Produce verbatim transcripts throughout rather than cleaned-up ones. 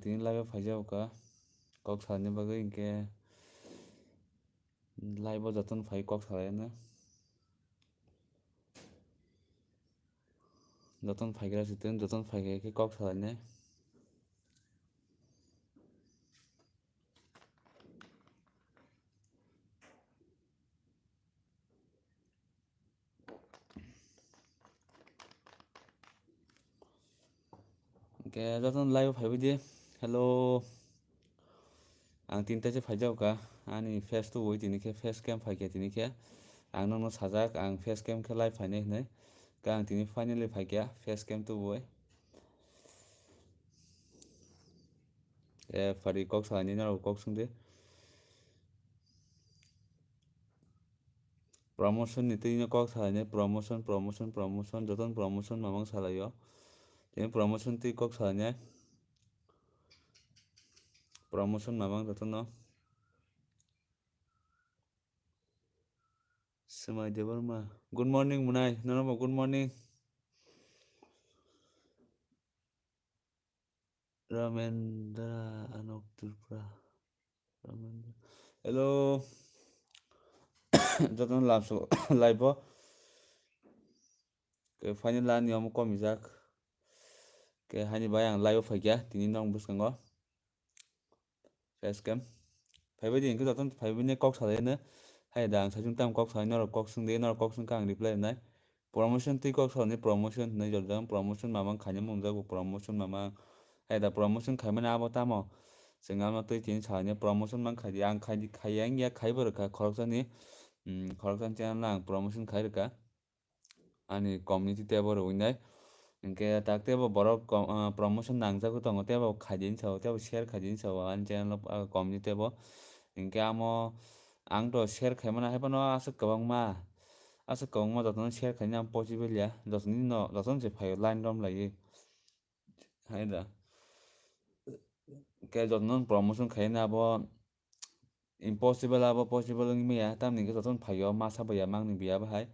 Tini live o phaijak kha kok salani bagwi, hinkhe live o jotono phai kok salaino. Jotono phaigra sitwng, jotono phaikha khe kok salainai. Hinkhe jotono live o phaibai di. Hello. Ang tini taisa phaijak kha. Ani face tubui tini khe face cam phaikha tini khe. Ang nono sajak, ang face cam khe live phainai hinwi. Khe ang tini finally phaikha face cam tubui. E, phari kok salani norok kok swngdi. Promotion ni twi no kok salainai, promotion, promotion, promotion, jotono promotion mamang salaio. Tini promotion twi kok salainai. Promotion mamang jotono. Swmai Debbarma. Good morning, Munai. Nono bo good morning. Ramendra Anok Tripura. Ramendra. Hello. Jotono lamso live o. Ke final ani omo kom ijak. Ke hani bai ang live o phaikha tini nong bwskango. Face cam. Phaibai di hinkhe jotono phaibai ni kok salaino. Hai da ang saichung tam kok salai norok kok swngdi, norok kok swngkha ang reply rwnai. Promotion twi kok salani promotion hinwi jotjang, promotion mamang khaina mungjago promotion mamang. Hai da promotion khaimani abo tamo? Chwng ano twi tini salaini promotion mang khaidi, ang khaidi, khaiya wngya khaibo rwkha khoroksani, mm, khoroksani channel no ang promotion khai rwkha. Ani community tebo rwinai. Hinkhe tak tebo borok ko-, ah, promotion nangjagwi tongo, tebo khaidi hinwi sao, tebo share khaidi hinwi sao ani channel o, ah, community tebo. Hinkhe amo ang to share khaimano haiphano aswk kwbangma, aswk kwbangma jotono share khaina ang possible ya, jotonino, jotono se phaio line rom laiwi. Hai da. Khe jotono promotion khaina abo impossible, abo possible wngwi maya, tamni hwnkhe jotono phaio, masa baiya mangni biya bahai.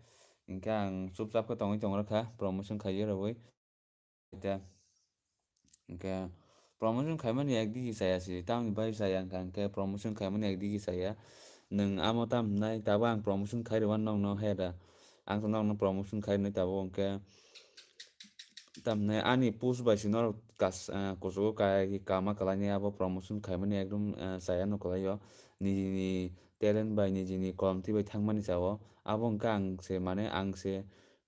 Hinkhe ang chupchap khe tongwi tong rwkha, promotion khaiwi rwui. Hinkhe promotion khaimani ekdigi chaya se, tamni bai chaya wngkha, hinkhe promotion khaimani ekdigi chaya. Nwng amo tam hwnai, tabuk ang promotion khai rwmani nokno, hai da. Ang to nokno promotion khai rwnai tabuk, hinkhe tam hwnai ani post bai se norok kas-, ah, kuchugo kai kama kwlaini abo promotion khaimani ekdom, ah, chaya no kwlaio. Nijini talent bai, nijini kolomtwi bai thangmani chao. Abo hwnkhe ang se, mane, ang se,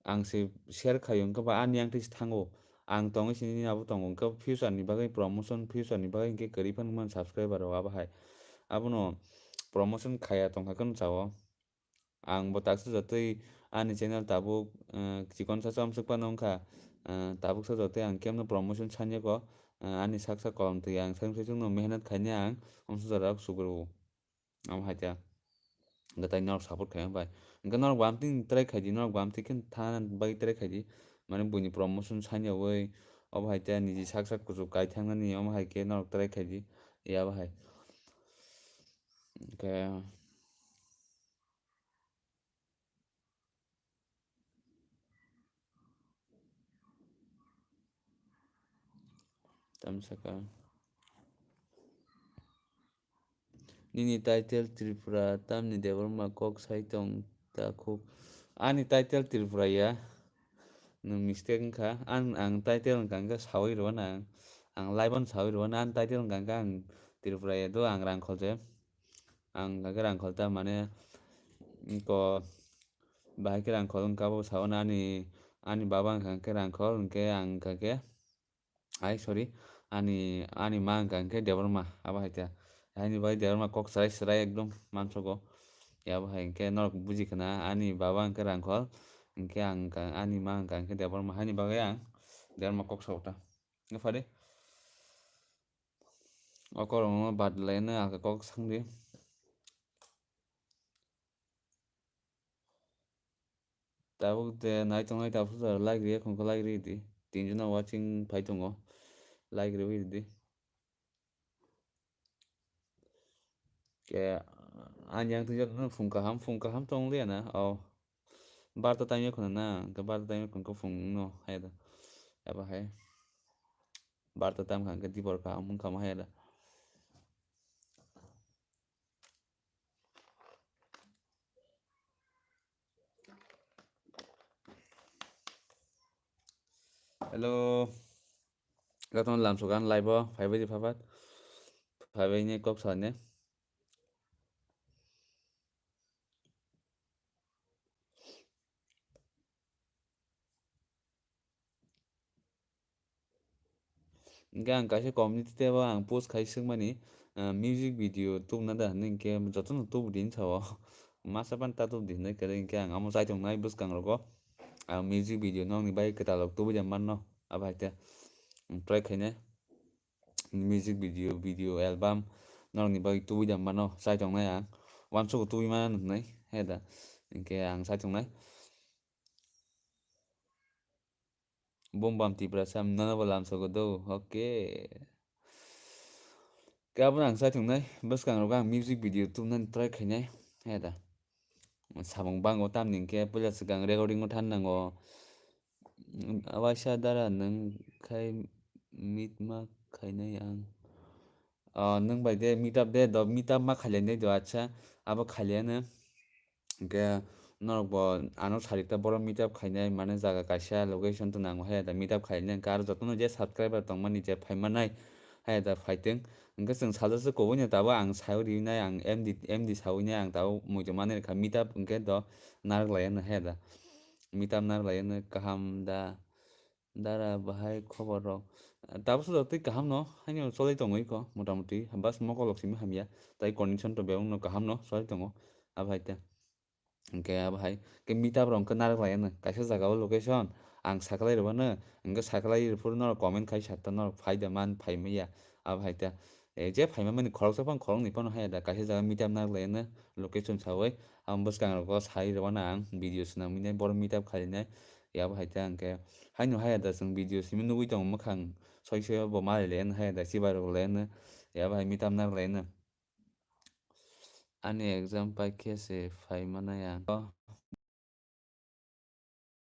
ang se share khaio, hwnkhe ba ani yang twi se thango. Ang tongwi sini abo tongo, hwnkhe future ni bagwi promotion, future ni bagwi hwnkhe kwrwi phano man subscriber rok abo hai. Abono promotion khaya tongkha kheno chao. Ang bo taksa jotoi ani channel tabuk, eh, chikon sa chomsok phano wngkha. Eh, tabuk sa jotoi ang kemno promotion sanyako, eh, ani sak sak kolomtwi ang saichung saichung no mehnat khaina ang omsa jora rok sugrwo. Amo hai khe gwnthai norok support khaima bai. Hwnkhe norok bamtwi try khaidi, norok bamtwi khe thana bagwi try khaidi. Mane buini promotion sanya oi, obo hai khe niji sak sak kuchuk kai thangnani, omo hai khe norok try khaidi. Yabo hai. Hwnkhe Tamsaka. Nini title Tripura, tamni Debbarma kok sai tong ta khuk. Ani title Tripura ya. Nwng mistake wngkha. Ang, ang title wngkha, wngkha sawi rwna ang. Ang live-o sawi rwna. Ani title wngkha, wngkha ang Tripura ya do ang Rangkhol se. Ang kha khe Rangkhol ta mane ko bahai khe Rangkhol wngkha bo sao ani, ani baba wngkha khe Rangkhol hwnkhe ang kha khe, ai sorry, ani, ani ma wngkha khe Debbarma abo hai ta. Haini bai Debbarma kok chwrai chwrai ekdom mansogo. Abo hai hwnkhe norok buji khna ani baba wngkha Rangkhol hwnkhe ang wngkha, ani ma wngkha khe Debbarma haini bagwi ang Debbarma kok sao ta. Wngkha phadi. O korokno bad laino aka kok sangdi. Tabuk de naitongnai tabuk sujak like riya khungkha like ridi. Tinjona watching phai tongo. Like riwi ridi. Ke ani yang tinjona phung kaham, phung kaham tong liya na. Oh. Barta time khuna na, ke barta time khun ko phung no hai da. Aba hai. Barta tam kha hwnkhe dibor kha, omo wngkha mo hai da. Hello. Jotono lamsokan live o phaibai di phapat. Phaibai ni kok sane. Hingke ang kaisa community tab o ang post khai swkmani, ah, music video tubuna da hinwi hingke jotono tubu di hinwi sao. Masa phano ta tubu di hinwi kwrwi hingke ang amo chaitongnai bwskangrogo. Ang music video nokni bagwi kwtal rok tubui da manno. Abo hai khe try khainai. Music video, video album nokni bagwi tubui da manno chaitongnai ang. Uansukgo tubui mano hinwi he da. Hingke ang chaitongnai. Bombam Tiprasa, nono bo lamsogo do, oke. Khe abono ang chaitongnai, bwskangrogo ang music video tubunani try khainai, he da. Samung bango tamni hingke puila swkang recording o than nango. Waisa dara nwng khai meet ma khainai ang. Ah, nwng bai de meet up de, do meet up ma khailainai do, acha, abo khailaino. Hingke norok bo ano sarikta borok meet up khainai, mane jaga kaisa location to nango hai da meet up khainai, hingke aro jotono je subscriber tongmani je phaimanai hai da phaiteng. Hingke chwng sajak se kubui no tabuk ang saui rinai, ang M D, M D saui nai ang tabuk muitu manwi rwkha meet up hingke do narwk lai ano hai da. Meet up narwk lai ano kaham da. Dara bahai khobor rok. Tabuk sujak twi kaham no, haino cholai tongwi kho, motamoti. Bas mokolok simi hamya. Tai condition to bebak no kaham no cholai tongo. Abo hai te. Hingke abo hai. Ke meet up rok hingke narwk lai ano. Kaisa jaga o location. Ang saklai rwbano. Hingke saklai rwphuru norok comment khai sakta norok phai da man phai maya. Abo hai te. E, je phaima mani khoroksa phano khoroknwi phano haya da, kaisa jaga meet up narwk lai ano location saui, ang bwskangrogo sai rwmano ang video swnamwi nai, borok meet up khainai, yabo hai ta hwnkhe haino haya da chwng video simi nugui tongo mwkhang soi soi bo malai lai ano haya da chibai rwk lai ano, yabo hai meet up narwk lai ano. Ani exam pai khe se phai manai ang.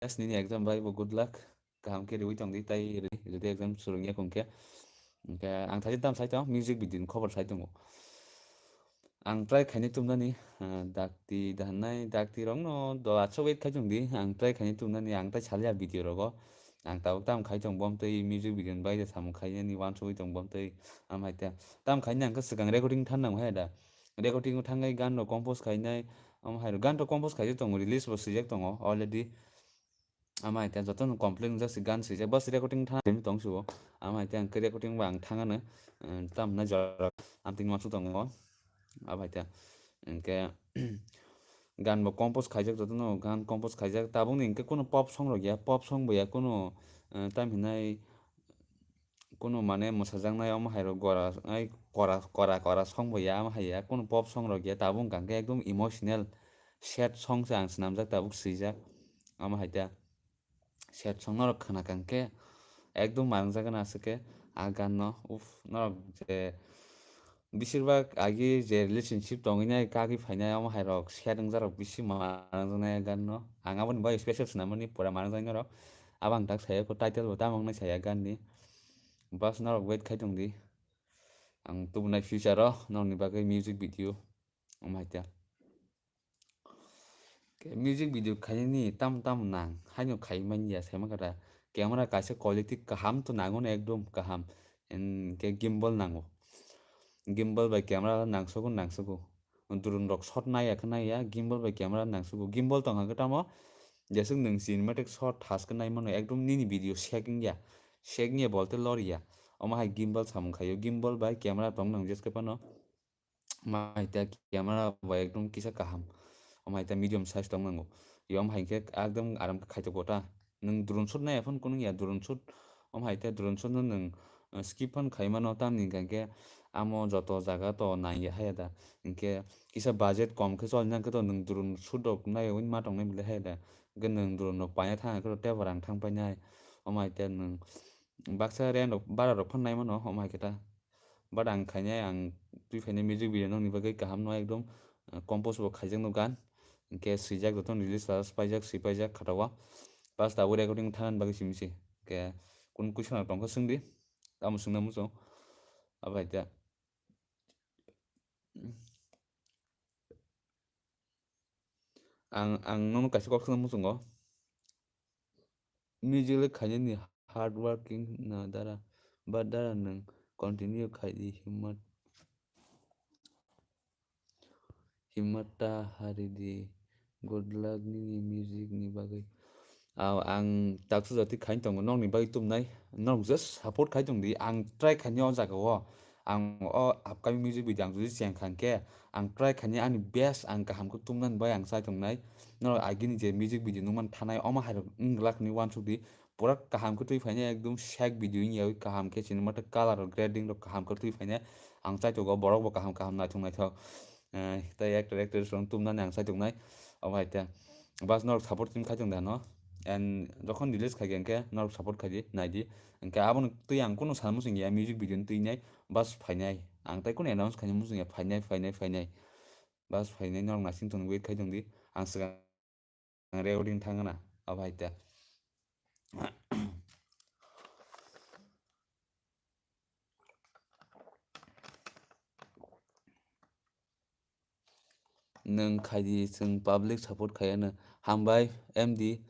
Yes, nini exam bai bo good luck. Kaham khe riui tong di, tai ri, ridi exam surungya kung khe. Hingkhe ang thaisa tam sai tong, music video ni khobor sai tongo. Ang try khainai tumnani, ah, dakti dahanai, dakti rok no do acha wait khai tong di, ang try khainai tumnani, ang tai salia video rogo. Ang tabuk tam khai tong bom tei music video ni bai de samung khainani wansugui tong bom tei am hai ta. Tam khainai ang khe swkang recording than nang hai da. Recording o thangai gan rok compose khainai, am hai rok gan rok compose khaijak tongo, release bo swijak tongo already. Ama hai te joto no complete wngjak se gan swijak, bas recording tha tong se o. Ama hai te ang khe recording bo ang thang ano, eh, tam hwnna jora amtwini uansuk tongo. Abo hai te hingke gan bo compose khaijak, joto no gan compose khaijak. Tabuk ni hingke kunu pop song rok ya, pop song bo ya kunu, eh, tam hinai kunu mane mwsajaknai omo hai rok gora, ai kora, kora, kora song bo ya, omo hai ya kunu pop song rok ya. Tabuk hingka hingke ekdom emotional sad song se ang swnamjak, tabuk swijak. Omo hai te. Sad song norok khna kha hwnkhe ekdom marwngjak gana aswk khe a gan no. Uff, norok je beshirbak agi je relationship tongwi nai kagwi phainai omo hai rok sad wngjak rok bisi marwngjak nai a gan no. Ang aboni bagwi special swnam mani pura marwngjak norok. Abo ang tak saya kho title bo tamo wngnai saya gan ni. Bas norok wait khai tong di. Ang tubunai future o norokni bagwi music video. Omo hai ta. Khe music video khainani tam tam nang, haino khai manya, sai mankha da. Camera kaisa quality kaham to nango no, ekdom kaham. Hingke gimbal nango. Gimbal bai camera nangsogo, nangsogo. Drone rok shot naiya khe naiya, gimbal bai camera nangsogo. Gimbal tongkha khe tamo, jeswk nwng cinematic shot thaskhe nai mano, ekdom nini video shaking ya. Shaking ya bolte lor ya. Omo hai gimbal samung khaio, gimbal bai camera tong nang jeske phano. Omo hai ta camera bo ekdom kisa kaham. Omo hai ta medium size tong nango. Yom hai khe ekdom aram khe khaitokgo ta. Nwng drone shoot nai phano kunung ya, drone shoot. Omo hai ta drone shoot no nwng, eh, skip phano khai mano, tamni hingka khe amo joto jaga to nang ya haya da. Hinkhe kisa budget kom khe choli nang khe to nwng drone shoot rok nai oi ma tong nai bile haya da. Hinkhe nwng drone rok paina thang khe to tei bo rang thang painai. Omo hai ta nwng baksa rent rok, bara rok phano nai mano, omo hai khe ta. But ang khainai, ang twi phainai music video nokni bagwi kaham no ekdom, uh, compose bo khaijak no gan. Hinkhe swijak joto release kha, paijak, swi paijak khatao. Bas tabuk recording thanani bagwi simi se. Hinkhe kun question rok tongkha swngdi. Tamo swngna muchung. Abai ta. Ang, ang nono kaisa kok swngna muchungo. Music le khainani hard working na dara, but dara nwng continue khai di himmat, himmat ta hari di. Good luck nini music ni bagwi. Aw, ang taksa jati khain tongo, nokni bagwi tumnai, nok just support khai tong di, ang try khaini o jaga o. Ang o upcoming music video ang jodi cheng kha hwnkhe, ang try khaini ani best ang kaham khe tumnani bai ang chai tongnai. Norok agini je music video nukman thanai, omo hai rok wng glak hwnwi uansuk di. Pura kaham khe twi phainai, ekdom sek video wngya, kaham khe sinimata color rok grading rok kaham khe twi phainai. Ang chai tongo borok bo kaham kaham naithok naithok. Eh, tei actor actress rok tumnani ang chai tongnai. Omo hai ta. Bas norok support team khai tong da no. And jokhon release khai hwnkhe norok support khai di, nai di. Hwnkhe abono twi ang kunu sana muchung ya, music video ni twi nai. Bas phainai. Ang tei kunu announce khaina muchung ya, phainai, phainai, phainai. Bas phainai, norok naising tong wait khai tong di. Ang swkang recording thang na. Abo hai ta. Nwng khai di, chwng public support khai ano. Hambai, M D,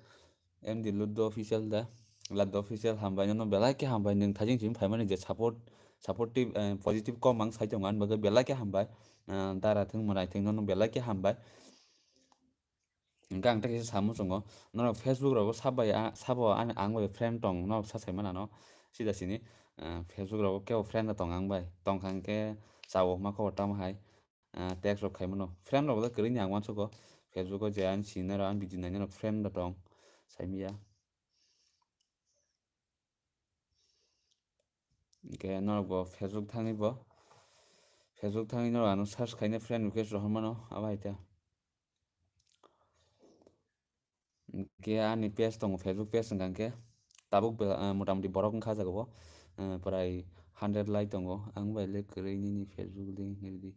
M D Luddo official da. Luddo official hambai, nono belai khe hambai, nwng thajeng chini phaimani je support, supportive, eh, positive kok mang sai tongo, ani bagwi belai khe hambai. Ah, dara thwng, mwrai thwng, nono belai khe hambai. Hwnkhe ang tei kaisa samung chwngo, norok Facebook rogo sabo ani, ang bai friend tong, norok sa sai mano, sida sini, ah, Facebook rogo kebo friend tong ang bai, tong kha hwnkhe chao hwnma khe bo tamo hai. Ah, text rok khai mano. Friend rok le kwrwi ni ang uansukgo. Facebook o je ani sinai rok, ani video nainai rok friend rok tong. Saimanya. Hwnkhe norok bo Facebook thangwi bo. Facebook thangwi norok ano search khaina friend request rohor mano, abo hai ta. Hwnkhe ani page tongo, Facebook page hwnkha hwnkhe tabuk bela-, ah, motamuti borok wngkha ah jaga o, ah, prai hundred lai tongo. Ang bai le kwrwi nini Facebook link rwdi.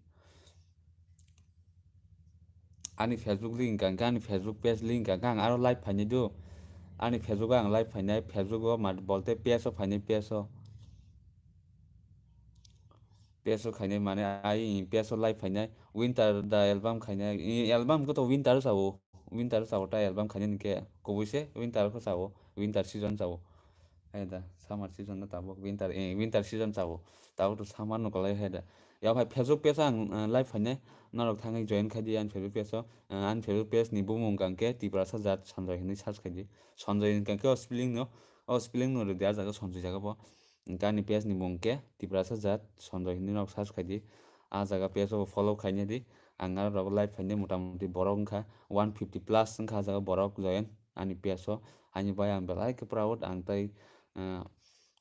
Ani Facebook link hwnkha hwnkhe, ani Facebook page link hwnkha hwnkhe ang aro live phainai do. Ani Facebook o ang live phainai, Facebook o mat bolte page o phainai, page o. Page o khainai mane ai page o live phainai. Winter da album khainai, i album khe to winter o sao. Winter o sao ta album khainai hwnkhe kubui se winter o sao, winter season sao. Hai da, summer season no tabuk winter, eh, winter season sao. Tabuk to summer no kwlai hai da. Ya bhai, Facebook page o ang, eh, live phainai. Norok thangwi join khai di ani Facebook page o. Eh, ani Facebook page ni bumung hwnkha hwnkhe Tiprasa Jat Sanjoy hinwi search khai di. Sanjoy hwnkha hwnkhe o spelling no, o spelling no rwdi ah jaga Sanjoy jaga bo. Hwnkhe ani page ni mung khe Tiprasa Jat Sanjoy hinwi norok search khai di. Ah jaga page o follow khaina di. Ang aro rogo live phainai, motamuti borok wngkha one fifty plus wngkha ah jaga borok join ani page o. Ani bai ang belai khe proud, ang tei, ah,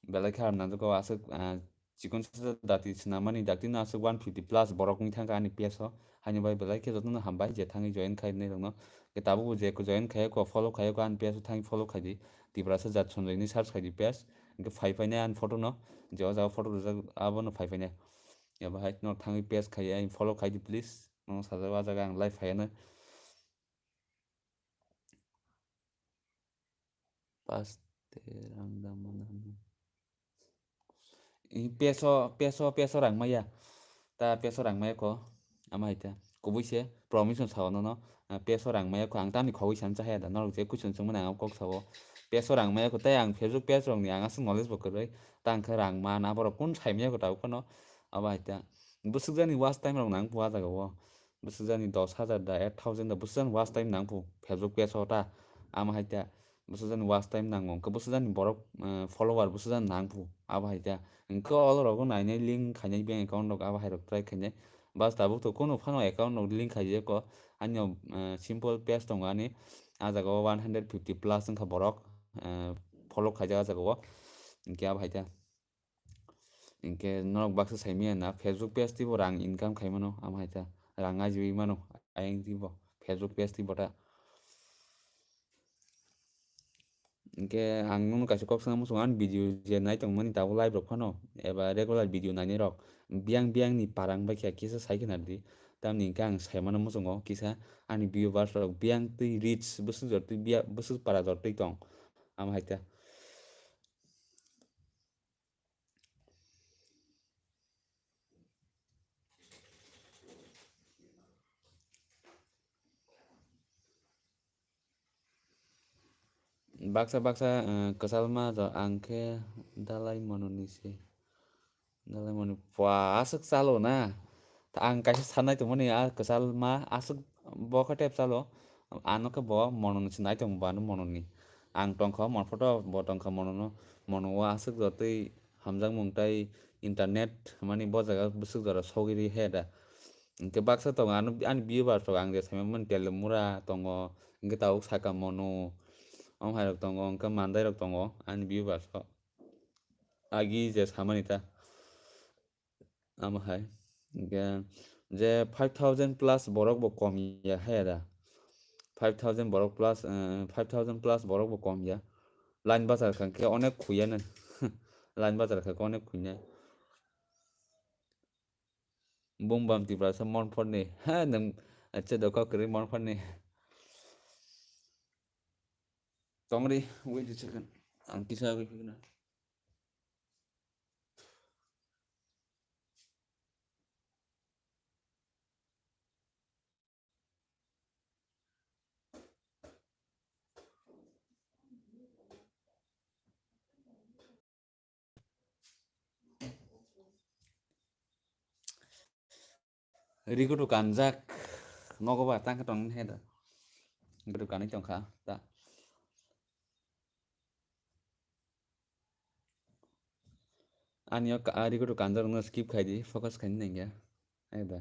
belai khe hamya nangjak o aswk, ah, chikon sa dati swnamani dakti no aswk one fifty plus borok wngwi thangkha ani page o. Haini bai belai khe jotono hambai je thangwi join khainai rokno. Khe tabukbo je join khaiya kho, follow khaiya kho, ani page o thangwi follow khai di. Tiprasa Jat Sanjoy hinwi search khai di page. Hwnkhe phai phainai ani photo no, je o jaga photo rijak abono phai phainai. Abo hai no thangwi page khai, ai follow khai di please. Nono sajak o, ah jaga ang live phaiya no. Paste rang da mano. I peso, peso, peso rang maya. Ta peso rang maya ko. Ama hai ta. Kubui se promise no sao nono. Ah, peso rang maya ko. Ang tamni khogwi san cha haya da. Norok je question chwngmani ang kok sao. Peso rang maya ko. Tai ang Facebook page rok ni ang aswk knowledge bo kwrwi. Ta ang khe rang man. Aborok kun sai maya ko ta ukono. Abo hai ta. Bwswk jani watch time rok nang phu ah jaga o. Bwswk jani dos hajar da, eight thousand da, bwswk jani watch time nang phu Facebook page o ta. Ama hai ta. Bwswk jani watch time nango, hwnkhe bwswk jani borok, eh, follower bwswk jani nang phu, abo hai ta. Hwnkhe olo rogo nainai link khainai bank account rok, abo hai rok try khainai. Bas tabuk to kunu phano account rok link khaijak kho. Ani, eh, simple page tongo ani. Ah jaga o one hundred fifty plus wngkha borok, eh, follow khaijak ah jaga o. Hwnkhe abo hai ta. Hwnkhe norok baksa saimanya na Facebook page twibo rang income khaimano, amo hai ta rang ajiwi mano, ayang twibo Facebook page twibo ta. Hwnkhe ang nono kaisa kok sana muchungo, ani video je nai tongmani tabuk live rok phano eba regular video nainai rok biyang biyang ni parang bai khe kisa sai khe narwdi, tamni hwnkhe ang saimano muchungo kisa ani viewers rok biyang twi reach bwswk jor twi biya-, bwswk para jor twi tong, amo hai ta. Baksa baksa, eh, kwchalma jo ang khe dalai mononi se. Dalai moni pua aswk chalo na. Ta ang kaisa sanai tongmani a kwchalma aswk bo khe tep chalo. Ano khe bo mononi se nai tong bo ano mononi. Ang tongkha mon photo bo tongkha monono. Mono o aswk jotoi hamjakmung tai internet mani bo jaga bwswk jora sogwi ri he da. Hwnkhe baksa tongo ano ani viewers rok ang je saimani Telemura tongo, hwnkhe tabuk saka mono. Omo hai rok tongo, hwnkhe mandai rok tongo ani viewers rok. Agi je samani ta. Amo hai. Hwnkhe je five thousand plus borok bo kom ya hai da. Five thousand borok plus, eh, five thousand plus borok bo kom ya. Line bazar kha khe onek khuya no. Line bazar kha khe onek khuya. Bum bam Tiprasa Monphorni. Ha, nwng, acha, doka kwrwi Monphorni. Tongri, wait a second. Ang kisa wait a second. Rigudu kanjak nogo ba tang tong he da. Rigudu kanwi tong kha ta. Ani o ka-, a rigudu kanjak no skip khai di, focus khai nang ya. He da.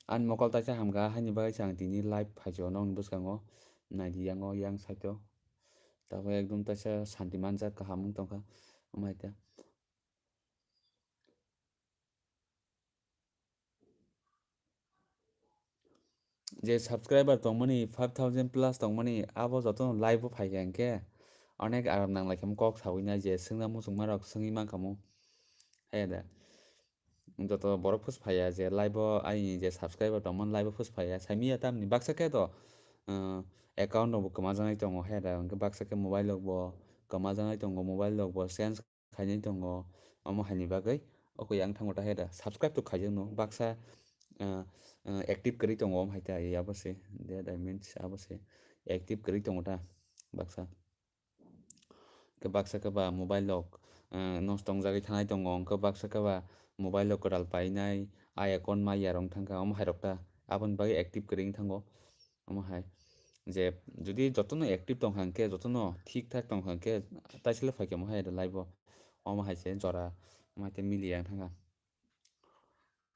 Ani mokol taisa hamkha, haini bagwi se ang tini live phaisio nokni bwskango. Naidi yango yang side o. Tabuk ekdom taisa santi manjak, kaham wng tongkha. Omo hai ta. Je subscriber tongmani, five thousand plus tongmani, abo jotono live o phaikha hwnkhe onek aram nang laikha mo kok sawi nai je swngna muchungma rok swngwi mankha mo. He da. Joto borok phus phaiya je live o, aini je subscriber tongmani live o phus phaiya. Saimiya tamni baksa khe to, uh, account rok bo kwmajaknai tongo, he da, hwnkhe baksa khe mobile rok bo kwmajaknai tongo, mobile rok bo change khainai tongo. Omo haini bagwi oko yang thango ta, he da, subscribe to khaijakno baksa, uh, uh, active kwrwi tongo, omo hai ta, abo se, that I means abo se active kwrwi tongo ta baksa. Khe baksa khe ba mobile rok, eh, nosto wngjagwi thanai tongo, hwnkhe baksa khe ba mobile rok kwtal painai, icon ma ya rok thangkha, omo hai rok ta aboni bagwi active kwrwi wng thango. Omo hai je jodi jotono active tongkha hwnkhe, jotono thik thak tongkha hwnkhe, taisle phaikhe omo hai live o, omo hai se jora, omo hai tei mili yang thangkha.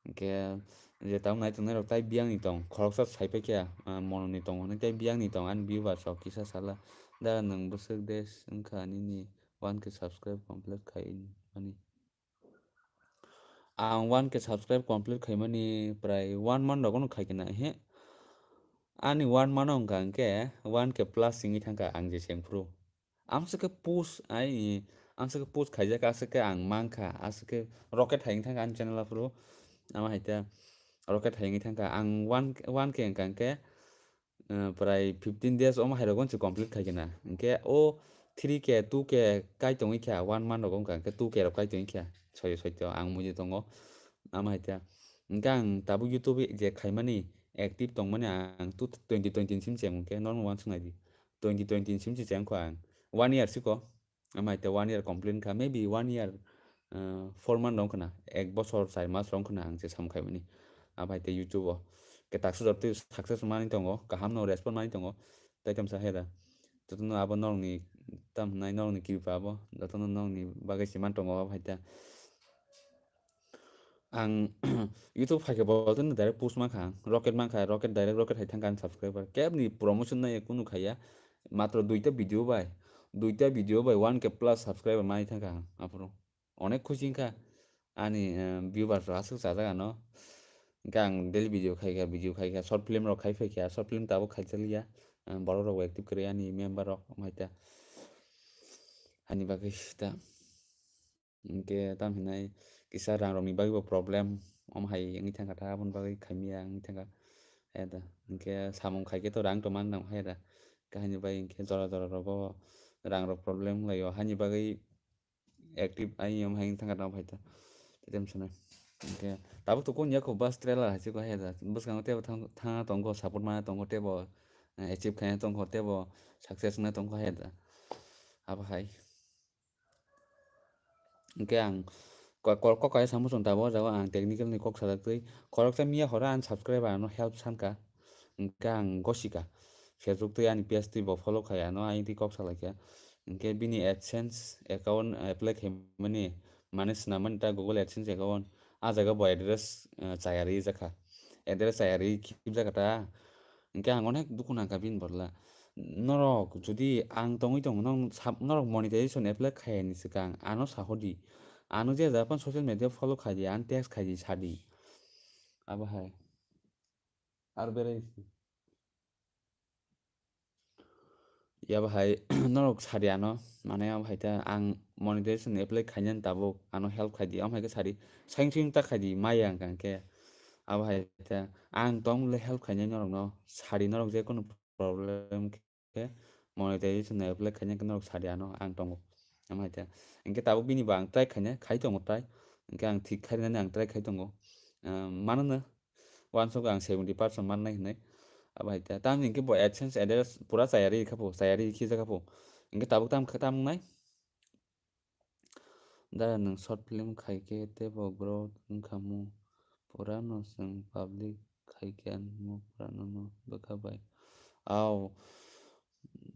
Hwnkhe je tabuk nai tongnai rok tai biyang ni tong, khoroksa sai paikha, ah, mono ni tong hwnwi tai biyang ni tong, ani viewers rok kisa sala, "Da nwng bwswk de wngkha nini one K subscribe complete khai mani?" Ang one K subscribe complete khaimani prai one month rogono khaikhe na, he. Ani one month wngkha hwnkhe one K plus wngwi thangkha ang je sengphuru. Amswkhe post, ai, amswkhe post khaijak, aswkhe ang mankha, aswkhe rocket hai wngwi thangkha ani channel aphuru. Ama hai ta rocket hai wngwi thangkha. Ang one, one K wngkha hwnkhe, eh, prai fifteen days omo hai rogo se complete khaikhe na. Hwnkhe o three K, two K kai tongwi kha, one month rogo wngkha hwnkhe two K rok kai tongwi kha. Soyo soito ang muido tongo. Ama hai ta. Hwnkhe ang tabuk YouTube je khaimani, active tongmani ang two, twenty twenty ni sim cheng hwnkhe normal uansuk naidi. Twenty twenty ni sim se cheng kho ang. One year siko. Ama hai ta one year complete kha. Maybe one year, uh, four month rok khna. Ek bosor char mas rok khna ang se sam khaimani. Abo hai ta YouTube o. Ke taksa jotoi success mani tongo. Kaham no respond mani tongo. Tai tamsa hera. Jotono abo norokni tam hwnai norokni kripa abo. Jotono norokni bagwi se man tongo abo hai ta. Ang YouTube phaikhe bo jotono direct post mankha ang. Rocket mankha, rocket direct rocket hai thangkha ani subscriber. Kebni promotion nai kunu khaiya. Matro duita video bai, duita video bai one K plus subscriber mai thangkha ang aphuru. Onek khusi wngkha ani, eh, viewers rok aswk chajak ano. Hwnkhe ang daily video khaikha, video khaikha, short film rok khai phaikha, short film tabuk khaichaliya. Eh, borok rok bo active kwrwi ani member rok, omo hai ta. Ani bagwi ta. Hwnkhe tamo hinai kisa rang rokni bagwi bo problem, omo hai wngwi thangkha ta, aboni bagwi khaimya wngwi thangkha. Hai da, hwnkhe samung khaikhe to rang to man nang hai da. Khe haini bagwi hwnkhe jora jora rogo rang rok problem wnglaio, haini bagwi active ai omo hai wngwi thangkha ta, omo hai ta. Tei tamo sanai. Hwnkhe tabuk to kung yakho bus trailer hai se ko hai da. Bwskango teibo thang, thangna tongo, support mana tongo, teibo achieve khaina tongkho, teibo success wngna tongkho hai da. Abo hai. Hwnkhe ang ko-, ko-, kok kaisa samung tabo, o jaga ang technical ni kok sajak twi, khoroksa miya horo ang subscriber ano help sanka, hwnkhe ang gosika. Facebook twi ani page twi bo follow khai ano, ayang twi kok salaikha. Hwnkhe bini AdSense account apply khaimani, mane swnammani ta Google AdSense account, a jaga bo address, eh, chayari jakha. Address chayari khibjakha ta. Hwnkhe ang onek dukhu nangkha bini bodla. Norok jodi ang tongwi tongo, norok sab-, norok monetization apply khaiyani swkang ano sahodi. Ano je japan social media follow khaidi, ang text khaidi, sadi. Abo hai. Ar berai. Yabo hai norok sadi ano, mane abo hai ta ang monetization apply khainani tabuk ano help khaidi, amo hai khe sadi. Saing saing ta khaidi, maya hwnkha hwnkhe. Abo hai ta ang tong le help khainai norokno, sadi norok je kono problem khe monetization apply khaina khe norok sadi ano ang tongo. Amo hai ta. Hwnkhe tabuk bini bo ang try khaina, khai tongo try. Hwnkhe ang thik khainani ang try khai tongo. Ah, manono, wansuk ang seventy percent mannai hinwi. Abo hai ta. Tamni hwnkhe bo AdSense address pura chayari kha pho, chayari khijak kha pho. Hwnkhe tabuk tam kha, tam wngnai? Dara nwng short film khai khe teibo growth wngkha mu. Pura no chwng public khai khe ang mu pura no no bwkha bai. Au,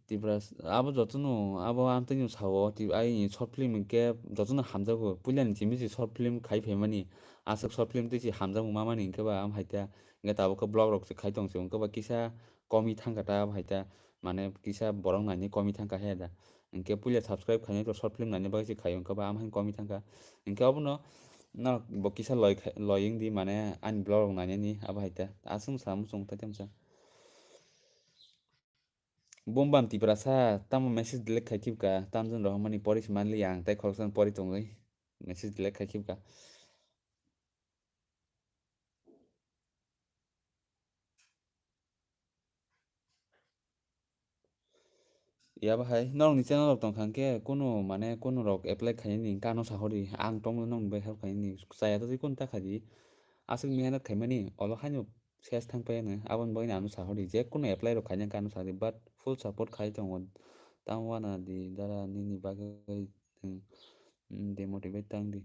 Tipra s-, abo jotono, abo amtwino sao, ti-, ai short film hwnkhe jotono hamjago. Puilani simi se short film khai phaimani, aswk short film twi se hamjakmung mamani hwnkhe ba am hai ta, hwnkhe tabuk khe vlog rok se khai tong se, hwnkhe ba kisa komi thangkha ta abo hai ta, mane kisa borok naini komi thangkha he da. Hwnkhe puila subscribe khainai to short film naini bagwi se khaio, hwnkhe ba am hai komi thangkha. Hwnkhe obono no bo kisa loi khai, loi wngdi mane ani vlog rok nainani abo hai ta. Aswk sa muchung tai tamsa. Bumbam Tiprasa, tamo message delete khai khibka, tamjani rohormani pori se manliya ang, tei khoroksa pori tongwi message delete khai khibka. Yabo hai, norokni channel rok tongkha hwnkhe, kunu mane, kunu rok apply khainani hwnkhe ano sahori, ang tongmani nokni bai help khainani, chaya tei kunu ta khaidi, aswk mehenat khaimani, olo haino ses thang paiya no, aboni bagwi no ano sahori, je kunu apply rok khaina hwnkhe ano sahori, but full support khai tongo, tamo wana di dara nini bagwi, hmm, demotivate tang di.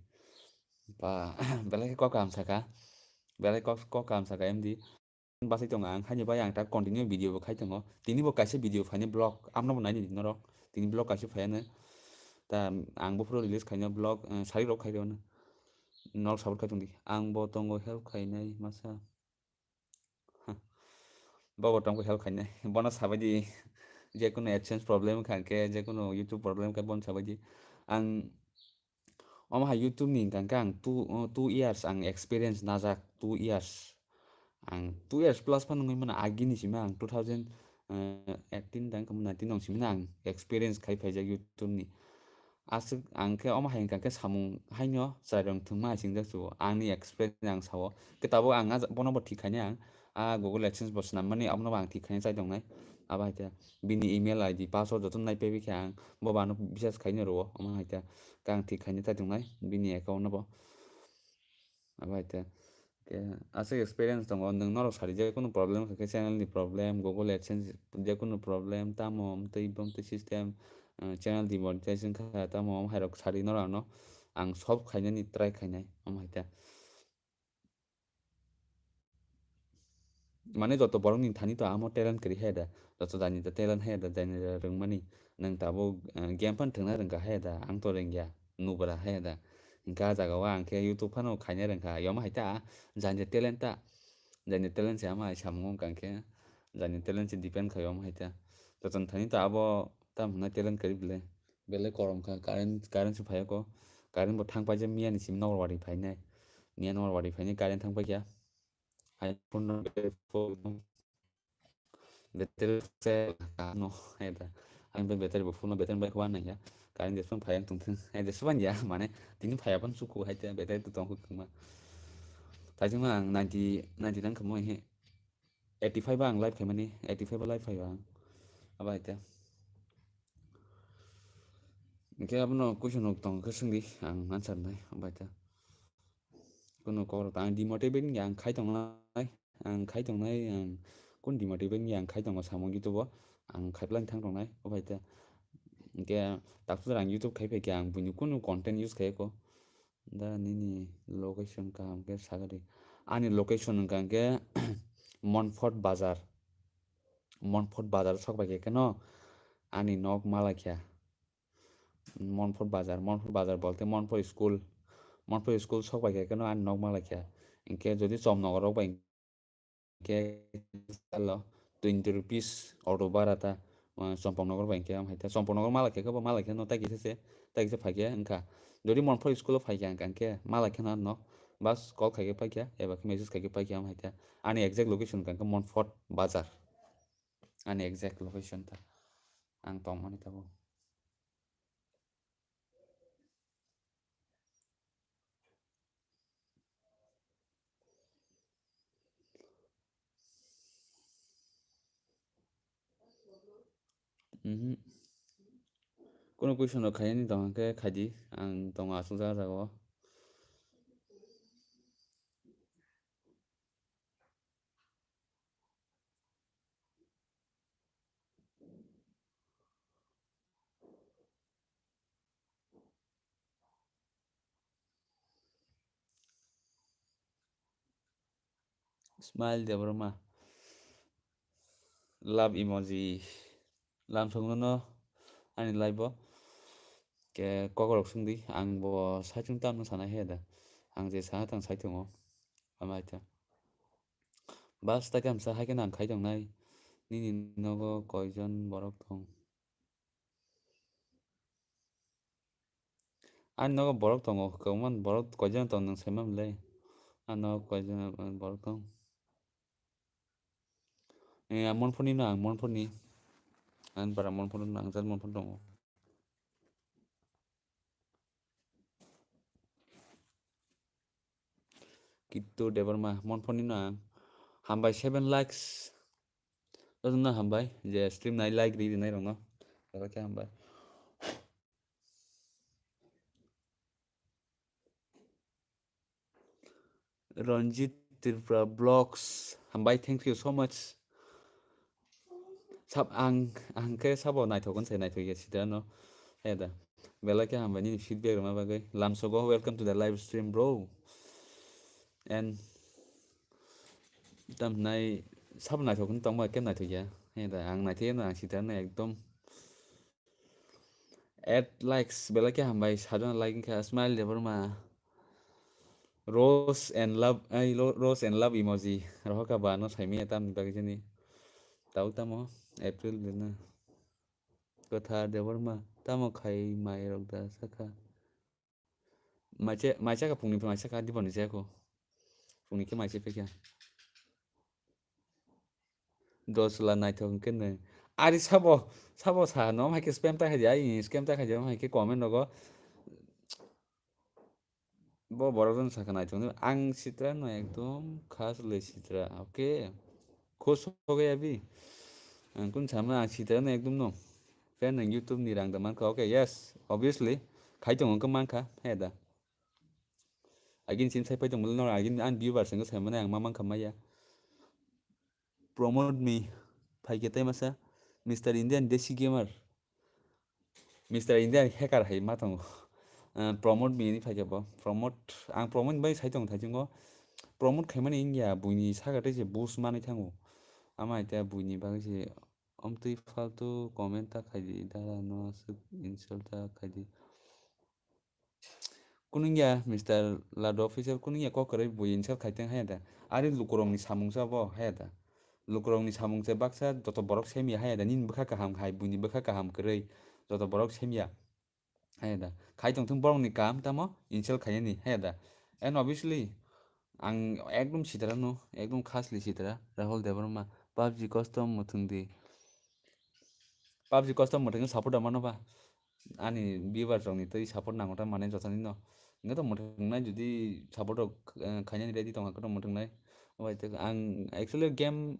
Ba, belai khe kok kaham saka, belai kok, kok kaham saka M D. Bachai tongo ang, haini bai ang ta continue video bo khai tongo. Tini bo kaisa video phaini vlog, amno bo naidi norok. Tini vlog kaisa phaiano. Ta ang buphuru release khaina vlog, eh, sari rok khai rwno. Norok support khai tongdi. Ang bo tongo help khainai masa. Bobo tongkha help khainai. Bono sabaidi, jekunu AdSense problem wngkha hwnkhe, jekunu YouTube problem wngkha, bono sabaidi. Ang omo hai YouTube ni hwnkha hwnkhe ang two, two years ang experience najak, two years. Ang two years plus phano wngwi mano, agini simi ang two thousand eighteen tang nineteen tong simi ang experience khai phaijak YouTube ni. Aswk ang khe omo hai hwnkha khe samung haino chwrairok thwngma hai swngjak chugo. Angni experience ang sao. Khe tabuk ang ah bono bo thik khainai ang. Ah Google AdSense bo swnammani abono bo ang thik khainai chai tongnai. Abo hai khe bini email I D, password jotono nai paibi khe ang. Bo bo ano bisas khainai rwo. Omo hai khe ang thik khainai chai tongnai bini account no bo. Abo hai khe. Khe aswk experience tongo, nwng norok sadi je kunu problem kha khe channel ni problem, Google AdSense je kunu problem, tamo tei bumtwi system, eh, channel demonetization kha tamo omo hai rok sadi norok ano ang solve khainani try khainai omo hai ta. Mane joto borok ni thani to amo talent kwrwi hai da, joto jani da talent hai da, jani da rwngmani, nwng tabuk, eh, game phano thwngna rwngkha hai da, ang to rwngya, nubra hai da, hwnkhe ah jaga o ang khe YouTube phano khaina rwngkha, yoma hai ta, jani da talent ta, jani da talent se ama hai samung wngkha hwnkhe, jani da talent se depend khai yoma hai ta, joto ni thani to abo tamo hwnna talent kwrwi bwle. Belai korom kha, current, current se phai ako. Current bo thang paijak miya ni simi nokbar wadi phainai. Miya nokbar wadi phainai current thang paikha. Hai phone no battery full, battery se no, hai da. Ang be battery bo full no, battery bai kwan nai ya. Current jeswng phai ang tongthung. Hai jeswng ya, mane tini phai apan suku hai te battery to tong khuk ma. Thai jima ang ninety, ninety nang kamo he. Eighty five ang live khaimani, eighty five live phai ang. Abo hai te. Hwnkhe abono question rok tong khe swngdi, ang answer nai, abo hai te. Kuno kok rok ta ang demotivate wngya, ang khai tongnai, ang khai tongnai, ang Kun Dimati bai ni ang khai tongo samung YouTube o, ang khai plan thang tongnai, o bai ta. Hingke takhujar ang YouTube khai pai khe ang buini kunu content use khai ko. Da nini location kaham khe sagadi. Ani location wngkha hingke Monfort Bazar. Monfort Bazar sok bai khe no ani nok Malakya. Monfort Bazar, Monfort Bazar bolte Monfort School. Monfort School sok bai khe no ani nok Malakya. Hingke jodi Chomnogor rok bai hingke salo twenty rupees auto bara ta, ah, Chompong Nogor bai hingke am hai ta. Chompong Nogor Malakya khe bo Malakya no tai kisa se, tai kisa phai khe wngkha. Jodi Monfort School o phai khe ang khe Malakya no nok bus call khai khe phai khe eba khe message khai khe phai khe am hai ta. Ani exact location wngkha hingke Monfort Bazar. Ani exact location ta ang tongmani tabuk. Mhm. Kunu question rok khaiyani tong hwnkhe khaidi, ang tongo aswk jaga jaga o. Smile Debbarma. Love emoji. Lamsokno no ani live o. Ke kokrok sungdi, ang bo saichung tamno sana he da. Ang je sana tang saichungo. Amai ta. Bas ta kamsa hai khe nang khai tongnai. Nini nogo koijon borok tong? Ani nogo borok tongo, kwbangma borok koijon tong nwng saiman le. Ani nogo koijon borok tong. Eh, ang Monphorni no, ang Monphorni. Ani bara Monphorno, ang jat Monphor tongo. Kittu Debbarma, Monphorni no ang. Hambai seven likes. Jotono hambai, je stream nai like ri rinai rokno. Joto khe hambai. Ranjit Tripura Vlogs, hambai, thank you so much. Sab ang, ang khe sabo naithok hwn se naithok ya sida no. He da. Belai khe hambai nini feedback rwna bagwi. Lamsogo, welcome to the live stream, bro. And tam nai sabo naithok hwn tongma khe naithok ya. He da, ang naithok ya no, ang sida no ekdom. Add likes, belai khe hambai, sajona like wngkha, Smile Debbarma. Rose and love, ai, lo-, rose and love emoji. Rohoka ba no saimanya tamni bagwi jani. Tau tamo, April de na. Kwthar Debbarma, tamo khai mai rok da sakha. Maiche-, maichakha phungni maichakha, diboni chayakho. Phungni khe maiche phekha. Dosla naithok hwnkhe nwng. Ari sabo, sabo sa, no hai khe spam ta khaidi, ai scam ta khaidi, hai khe comment rogo. Bo borok jani sakha naithok, ang sitra no ekdom khas le sitra, okay? Khush ho gaya abhi. Ang kun sama ang sitra no ekdom no. Fan nwng YouTube ni rang da mankha, okay, yes, obviously. Khai tongo wngkha mankha, he da. Agin sim sai pai tongmani no, agin an viewers wngkha sai mani ang ma mankha maya. Promote me, phaikhe tai masa, Mister Indian Desi Gamer. Mister Indian Hacker hai ma tongo. Ah, promote me ni phaikhe bo. Promote, ang promote bai sai tongo thaichungo. Promote khaimani wngya, buini saka tei se boost manwi thango. Ama ita buini bagwi se omtwi faltu comment ta khaidi, dara no aswk insult ta khaidi. Kunungya Mister Lado Official, kunungya kok kwrwi bui insult khai teng haya da. Ari lukurokni samung sa bo haya da. Lukurokni samung se baksa joto borok semya haya da. Nini bwkha kaham hai, buini bwkha kaham kwrwi joto borok semya haya da. Khai tongthung borokni kam tamo insult khainani haya da. And obviously, ang ekdom sitra no, ekdom khasli sitra, Rahul Debbarma, PUBG custom muthungdi. PUBG custom mwthangwi support rwmano ba? Ani viewers rokni twi support nango ta mane jothani no. Hwnkhe to mwthangnai jodi support rok, eh, khainani ready tongkha khe to mwthangnai. Obai te ang actually game,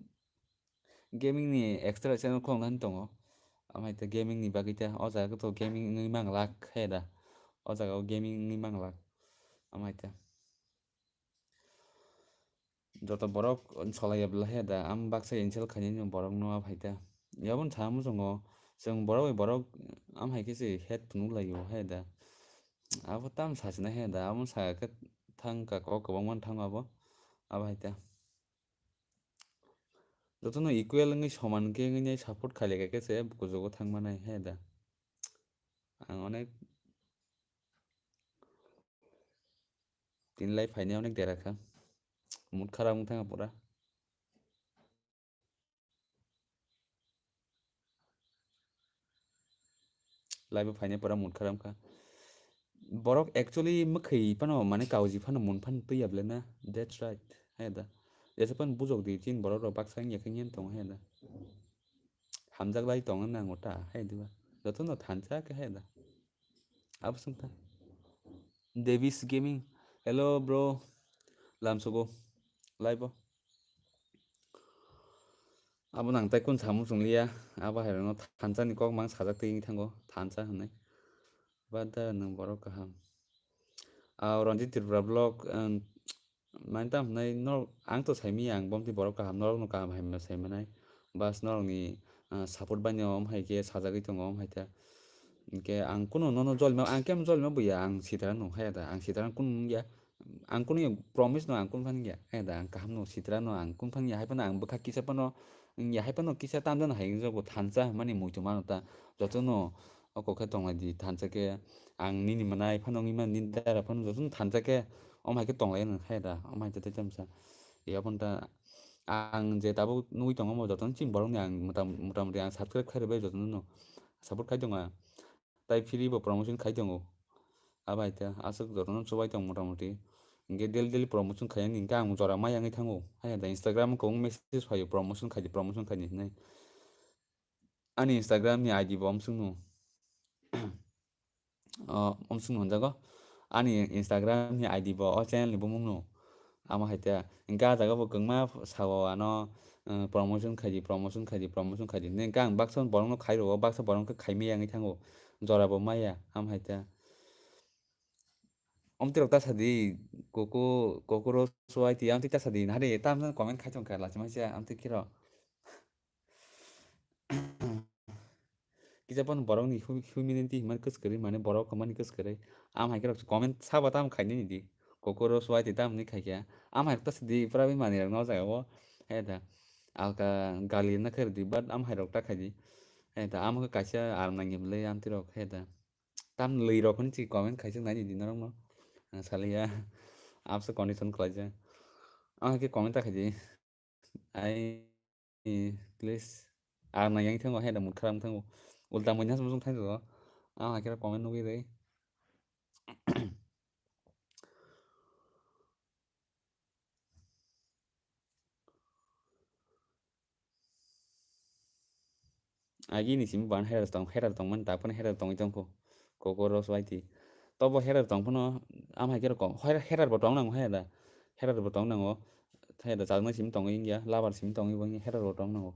gaming ni extra channel khulokna hinwi tongo. Amai te gaming ni bagwi ta o jaga to gaming wngwi manglak khe da. O jaga o gaming wngwi manglak. Amai te. Joto borok solai ya bwla he da, am baksa insult khainai borok no a phaita. Yabon sa muchungo, chwng borok bai borok am hai khe se hate phunuk lai o he da. Abo tam sachina he da, amo sa khe thang ka kok kwbangma thang abo, abo hai ta. Jotono equal wngwi soman khe wngwi support khailai khe se kuchugo thang manai he da. Ang onek tini lai phainai onek dera kha. Mood kharap wng thang pura. Live o phainai pura mood kharap kha. Borok actually mwkhwi phano, mane, kauji phano, mun phano twi ya bwle na? That's right. Hai da. Jesa phano bujok di, chini borok rok baksa wngya khe nini tong hai da. Hamjak lai tong na nango ta, hai diba. Joto no thansa khe hai da. Abo swng kha. Davis Gaming. Hello, bro. Lamsogo. Live o. Abo nang tai kun samung chungliya. Abo hai rokno thansa ni kok mang sajak twi thango. Thansa hwnwi. Bada nwng borok kaham. Ah, Ranjit Tripura vlog, um, mani tamo hwnwi norok, ang to saimanya, ang bomti borok kaham, norokno kaham hamya saimanai. Bas norokni, ah, support baino om hai khe sajagwi tongo, om hai ta. Hinkhe ang kunu nono jolima, ang khe jolima buya, ang sitara nung haya da, ang sitara kunu nungya. Ang kunu ya promise no ang kunu phani ya, haya da, ang kaham no sitara no ang kunu phani ya, hai phano ang bwkha kisa phano, ya hai phano kisa tamjano hai wngjago thansa hwnmani muitu mano ta, jotono oko khe tonglai di thansa khe, ang nini mwnai phano wngwi mano, nini dara phano jotono thansa khe, om hai khe tonglai nung haya da, om hai tei tamsa. Ya phano ta ang je tabuk nugwi tongo, omo jotono chini borokni ang mota-, motamuti ang subscribe khai rwbai jotono no support khai tongo ang. Tai free bo promotion khai tongo. Abo hai ta aswk jotono chubai tong motamuti. Hinkhe daily daily promotion khai ani hinkhe ang jora mai yangwi thango. Hai da Instagram o kwbangma message phaio, promotion khai di, promotion khai di hinwi. Ani Instagram ni I D bo omswk no. O, omswk no hwnjago. Ani Instagram ni I D bo o channel ni bumung no. Amo hai ta. Hinkhe ah jaga bo kwbangma sao ano, eh, promotion khai di, promotion khai di, promotion khai di. Hinkhe ang baksa borok no khai rwo, baksa borok no khai maya wngwi thango. Jora bo maya, am hai ta. Omtwi rok ta sadi, koko, kokoro suai ti, amtwi ta sadi, nahari tam comment khai tong kha, lachima se amtwi khe rw. Kisa phano borokni hu-, humanity hwnmani kwskwrwi, mane borok hwnmani kwskwrwi. Am hai khe rok comment sabo tamo khainani di. Kokoro suai ti tamo ni khai kha. Am hai rok ta sidi pura bini manwi rok no jaga o. He da. Alka gali na khe rw di, but am hai rok ta khai di. He da, amo khe kaisa aram nangya bwlai amtwi rok, he da. Tam lwi rok hwn si comment khai suk nani di norok no. Ang saliya. Abse condition khlai jak. Am hai khe comment ta khai di. Ai, please. Ang nang yang thango, hai da mut kharam thango. Ulta manya sum sum thango. Ang hakira comment nugwi rei. Agi ni simi ban header tong, header tong man, tak phano header tongwi tongkho. Kokoro swai ti. Tobo header tong phano, am hai khe rokong, header, header bo tong nango, header. Header bo tong nango. Header chajna simi tongwi wngya, labar simi tongwi bo wngya, header bo tong nango.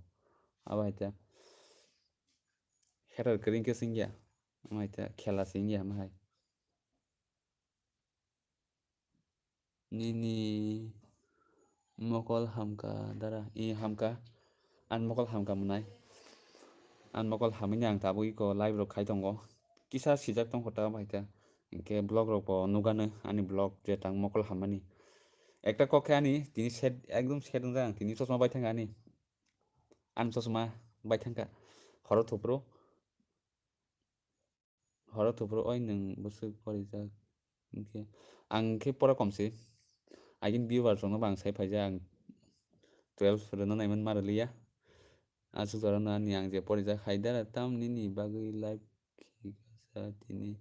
Abo hai ta. Header kwrwi khe swngya. Am hai ta, khela swngya, am hai. Nini mokol hamkha dara? I hamkha. Ani mokol hamkha mwnai. Ani mokol hamwi ni ang tabuk iko live rok khai tongo. Kisa sijak tongkho ta bai ta. Hinkhe vlog rok bo nugano ani vlog je tang mokol hammani. Ekta kok khe ani tini set, ekdom set wngjak ang, tini chosma bai thangkha ani. Ani chosma bai thangkha. Horo thupro. Horo thupro oi nwng bwswk porijak hinkhe. Ang khe pora kom se. Agini viewer rokno bo ang sai phaijak, ang twelve rwna naiman ma rwliya. Aswk jora no ani ang je porijak hai dara tam nini bagwi live khika sa tini.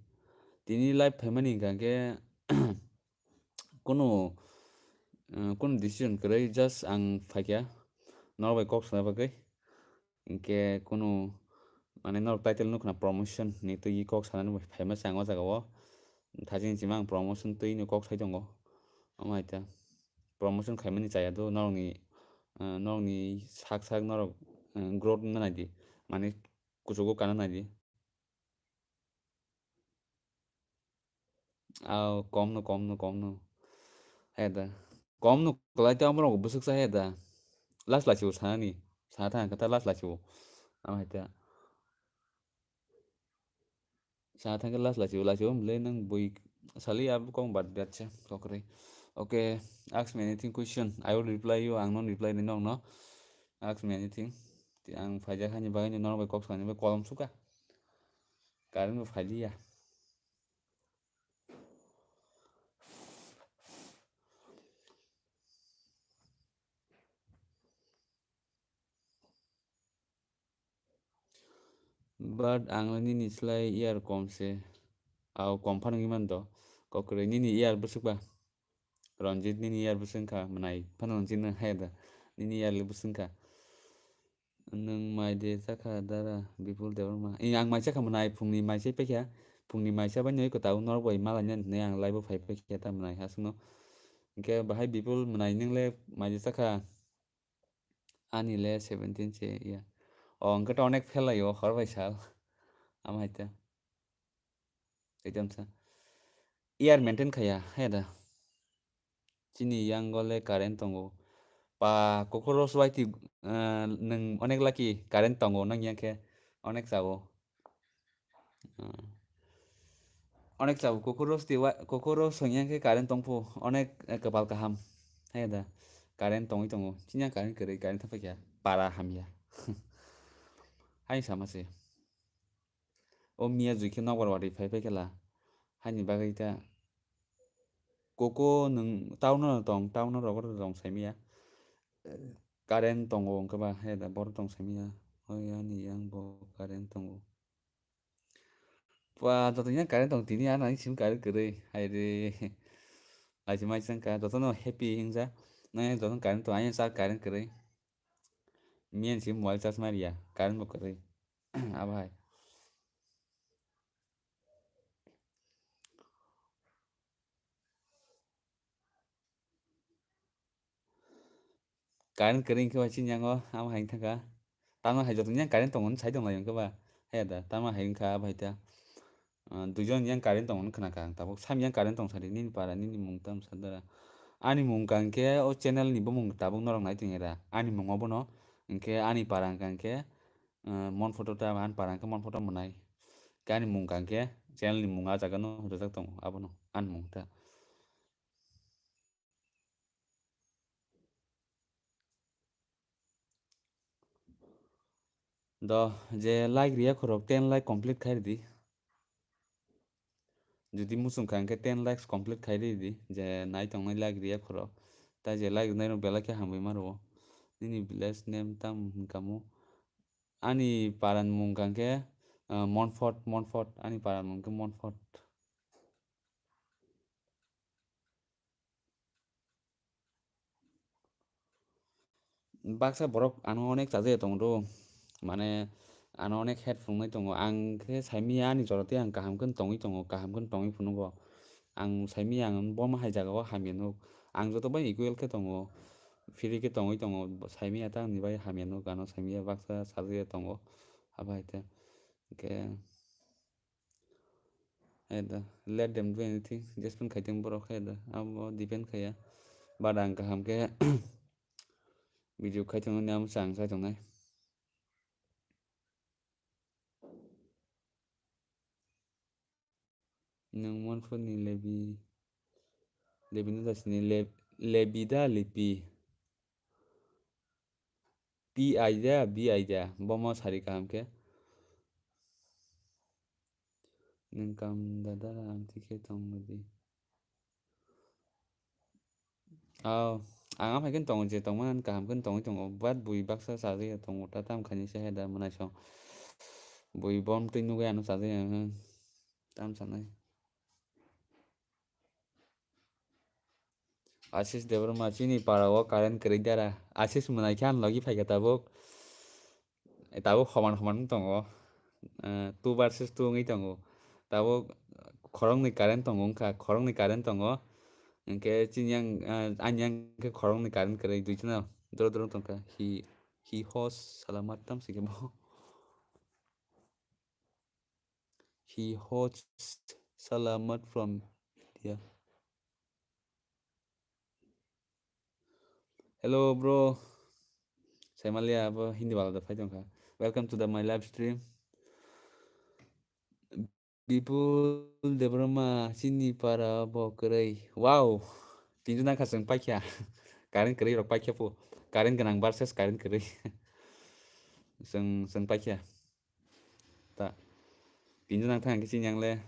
Tini live phaimani hwnkha khe kunu, eh, kunu decision kwrwi, just ang phaikha norok bai kok sana bagwi. Hinkhe kunu, mane, norok title nukha na, promotion ni twi kok sanani bai phaima se ang o jaga o. Thajini simi ang promotion twi ni kok sai tongo. Omo hai ta promotion khaimani chaya do norokni, eh, norokni sak sak norok, eh, growth wngna nai di, mane, kuchugo kana nai di. Aw, kom no, kom no, kom no. Hai da. Kom no kwlai ta omorok bwswk cha ya da. Last last o sanani. Sa thang khe ta last last o. Am hai ta. Sa thang khe last last o, last o bwle nang bui sali ya kok bad bad se kok kwrwi. Okay, ask me anything question. I will reply you. Ang no reply ni nong no. Ask me anything. Ti ang phaijak hani bagwi no norok bai kok sanani bai kolom suka. Current bo phailiya. But ang le nini slai year kom se. Au kom phano wngwi man do. Kok kwrwi nini year bwswk ba? Ranjit nini year bwswk wngkha, mwnai phano nung chini hai da. Nini year le bwswk wngkha. Nwng mai de chakha dara Bipul Debbarma? Ee, ang mai chakha mwnai, phungni mai chai paikha. Phungni mai chabai nwi kwtal norok bai malaina hinwi ang live o phai paikha ta mwnai hasukno. Hinkhe bahai Bipul mwnai nwng le mai de chakha? Ani le seventeen se ya. O, hwnkhe to onek phelaio hor bai sal. Am hai ta. Ekdom sa. Year maintain khaya, hai da. Chini yango le current tongo. Pa, kokoro swai ti, eh, nwng onek lucky current tongo, nang yang khe onek chao. Ah. Onek chao, kokoro swti wa-, kokoro song yang khe current tongphu, onek, eh, kwpal kaham. Hai da, current tongwi tongo. Chini yang current kwrwi, current thangpai kha, para hamya. Hai sama se. O miya jui khe nokbar watwi phai phai khe la. Haini bagwi ta koko nwng town o tong, town o rogo tong saimaya. Current tongo hwnkhe ba, hai da boro tong saimaya. Oi ani yang bo current tongo. Ba, joto yang current tong tini ano ani sim current kwrwi. Hai re. Lachi mai chang ka, joto no happy hingja. Nang yang joto current tong, ani sa current kwrwi. Miyan sim mobile charge mariya, current bo kwrwi. Abo hai. Current kwrwi hwnkhe bai chini yango, amo hai thangkha. Tamo hai joto yang current tongo sai tong lai hwnkhe ba. Hai da, tamo hai wngkha abo hai ta. Ah, duijon yang current tongmani khna kha ang tabuk. Sam yang current tong sadi, nini para, nini mung tamo sa dara. Ani mung kha hwnkhe o channel ni bumung tabuk norok nai tong era. Ani mung obono hwnkhe ani para hwnkha hwnkhe, ah, mon photo ta ani para hwnkhe mon photo mwnai. Khe ani mung kha hwnkhe channel ni mung ah jaga no rwjak tongo abono ani mung ta. Do je like riya khorok ten like complete khai ridi. Jodi muchung kha hwnkhe ten likes complete khai ridi, je nai tongnai like riya khorok. Tai je like rinai rok belai khe hambai ma rwo. Nini village name tamo hwnka mo? Ani paran mung kha hwnkhe, ah, Monfort, Monfort, ani paran mung khe Monfort. Baksa borok ano onek chajagwi tongo do, mane ano onek hate phunuknai tongo. Ang khe saimanya ani jora tei ang kaham khe tongwi tongo, kaham khe tongwi phunugo. Ang saimanya ang bono hai jagao hamya nuk. Ang joto bai equal khe tongo, free khe tongwi tongo. Saimanya ta ani bai hamya nuk, ano saimanya baksa chajagwi tongo. Abo hai khe, hwnkhe Hai da, let them do anything. Jespan khai tong borok hai da. Abo depend khaiya. But ang kaham khe video khai tongmani amo chang chai tongnai. Nwng Monfort ni Lebi, Lebi no jasini Le-, Lebi da Lipi. P I da, B I da, bomo sari kaham khe. Nwng kam dada, ang tikhe tong di. Aw, ang aphai khe tongo, je tongmani kaham khe tongwi tongo, but bui baksa chajagwi tongo, ta tam khaini se hai da mwnai song. Bui bom twi nugwi ano chajagwi ang tam sanai. Ashish Debbarma, chini para o current kwrwi dara. Ashish mwnai khe ani logi phaikha tabuk. Tabuk homan homan wng tongo. Eh, two versus two wngwi tongo. Tabuk khoroknwi current tongo wngkha, khoroknwi current tongo. Hinkhe chini yang, eh, ani yang khe khoroknwi current kwrwi, duijono doro doro wng tongkha. He, he host salamat tam sikhe bo. He hosts Salamat from India. Hello, bro. Saimalia abo Hindi bala da phai tongkha. Welcome to the my live stream. Bipul Debbarma, chini para bo kwrwi. Wow. Tinjuna kha chwng paikha. Current kwrwi rok paikha po. Current gwnang versus current kwrwi. Chwng, chwng paikha. Ta. Tinjuna thang khe chini ang le.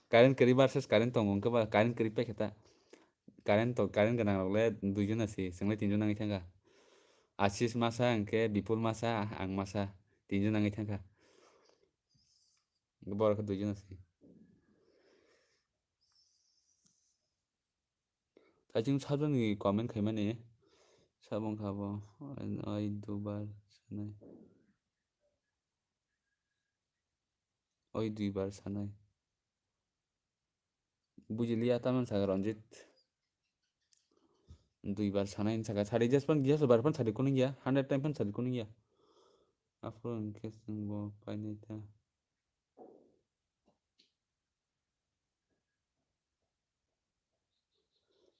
Current kwrwi versus current tongo hwnkhe ba current kwrwi paikha ta. Current to, current gwnang rok le duijona se, chwng le tinjona wngwi thangkha. Ashish masa, hwnkhe Bipul masa, ang masa, tinjona wngwi thangkha. Borok khe duijona se. Taichung sabjani comment khaimani, sabo wngkha bo, oi duibar sanai. Oi duibar sanai. Bujiliya tamani saka Ranjit. Duibar sanai saka sari jas pan jas bar pan sari kuning ya, hundred time pan sari kuning ya. Aphuru hwnkhe chwng bo painai ta.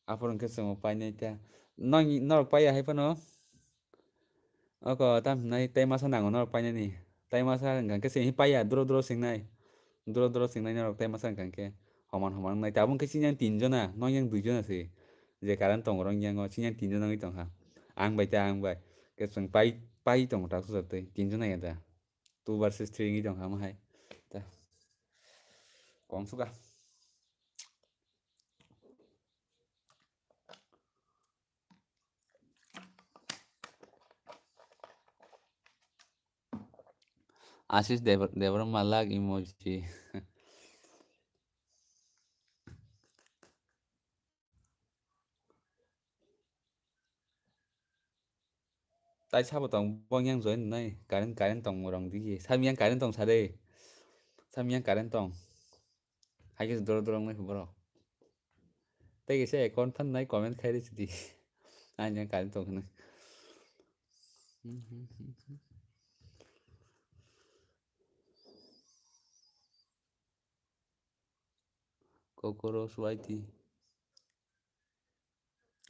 Aphuru hwnkhe chwng bo painai ta. Nang norok paiya hai phano. Oko tam hinai tai masa nango norok painani. Tai masa hwnkha khe se paiya duro duro singnai. Duro duro singnai norok tai masa hwnkha khe. Homan homan wngnai. Tabuk khe chini yang tinjona, nong yang duijona se. Je current tongo rong yango chini yang tinjona wngwi tongkha. Ang bai ta ang bai. Khe chwng pai, pai tongo tak sujak twi. Tinjona ya da. Two versus three wngwi tongkha mo hai. Ta. Kong suka. Ashish Dev-, Debbarma lak emoji. Tai sabo tong bong yang join nai current current tong rong di. Sam yang current tong sade. Sam yang current tong. Hai khe doro doro wngnai borok. Tai kaisa account phan nai comment khai rw sidi. Ani ang current tong hwnwi. Kokoro swaiti.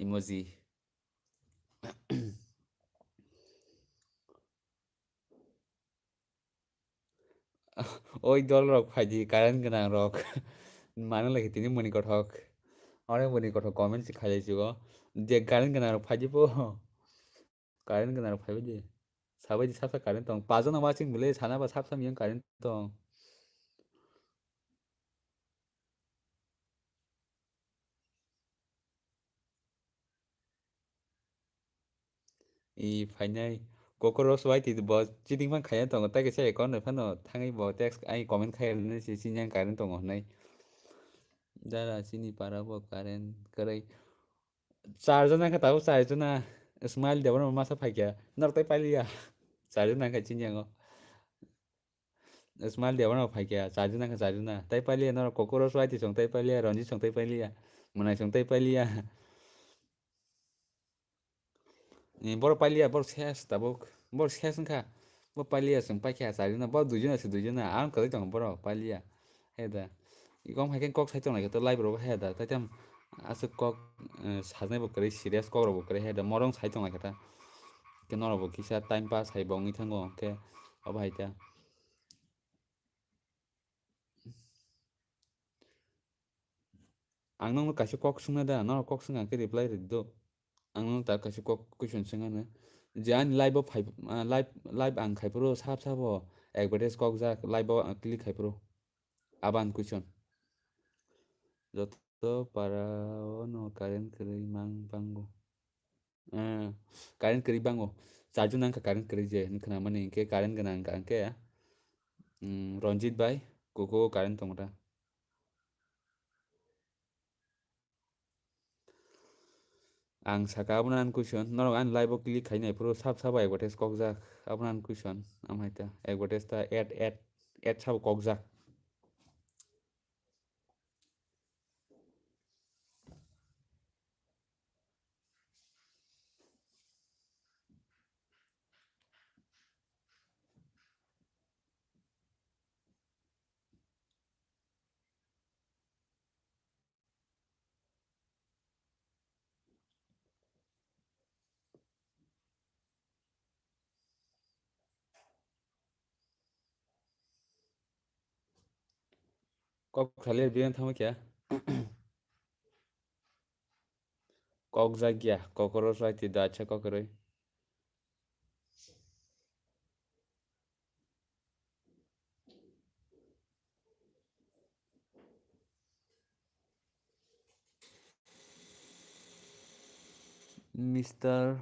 Emoji. Oi dol rok phaidi current gwnang rok. Mano lagi tini muni kothok. Ore muni kothok comment si khailai chugo. Je current gwnang rok phaidi po. Current gwnang rok phaibai di. Sabai di sap sap current tong. Pajana watching bwle sana ba sap sap yang current tong. I phainai kokoro swai ti bo cheating phan khaiya tongo, tai kaisa account no phano thangwi bo text ai comment khai rwna se chini yang current tongo hwnwi. Dara chini para bo current kwrwi. Charjona kha tabuk charjona. Smile debo no masa phaikya. Norok tai pailiya. Charjona kha chini yango. Smile deba no phaikya, charjuna kha charjuna. Tai pailiya norok kokoro swai ti song tai pailiya, Ranjit song tai pailiya, Mwnai song tai pailiya. Ni borok pailiya, borok ses tabuk. Borok ses wngkha. Bo pailiya chwng paikha charjuna, bo duijuna se duijuna. Ang kwrwi tongo borok pailiya. He da. Ikom hai khe kok sai tongnaikhe to live rok he da. Tai tam aswk kok, eh, sajnai bo kwrwi serious kok rok bo kwrwi he da. Morong sai tongnaikhe ta. Khe norok bo kisa time pass hai bo wngwi thango. Khe abo hai ta. Ang nokno kaisa kok swngna da, norok kok swngkha khe reply rwdi do. Ang nokno ta kaisa kok question swngna. Je ani live o phai, ah, live, live ang khai phuru sap sap o advertise kok jak, live o click khai phuru. Abo ani question. Joto para o no current kwrwi mang bango. Eh, current kwrwi bango. Charjuna wngkha current kwrwi je hinwi khwnamani, hinkhe current gwnang wngkha hinkhe, mm, Ranjit bai kuku current tongo ta. Ang saka abono ani question, norok ani live o click khai nai phuru sab sabo advertise kokjak, abono ani question, amhaita advertise ta ad, ad, ad sabo kokjak. Kok khalir biyan thangma kya? Kok jagya, kokoro swai ti da acha kokoroi. Mister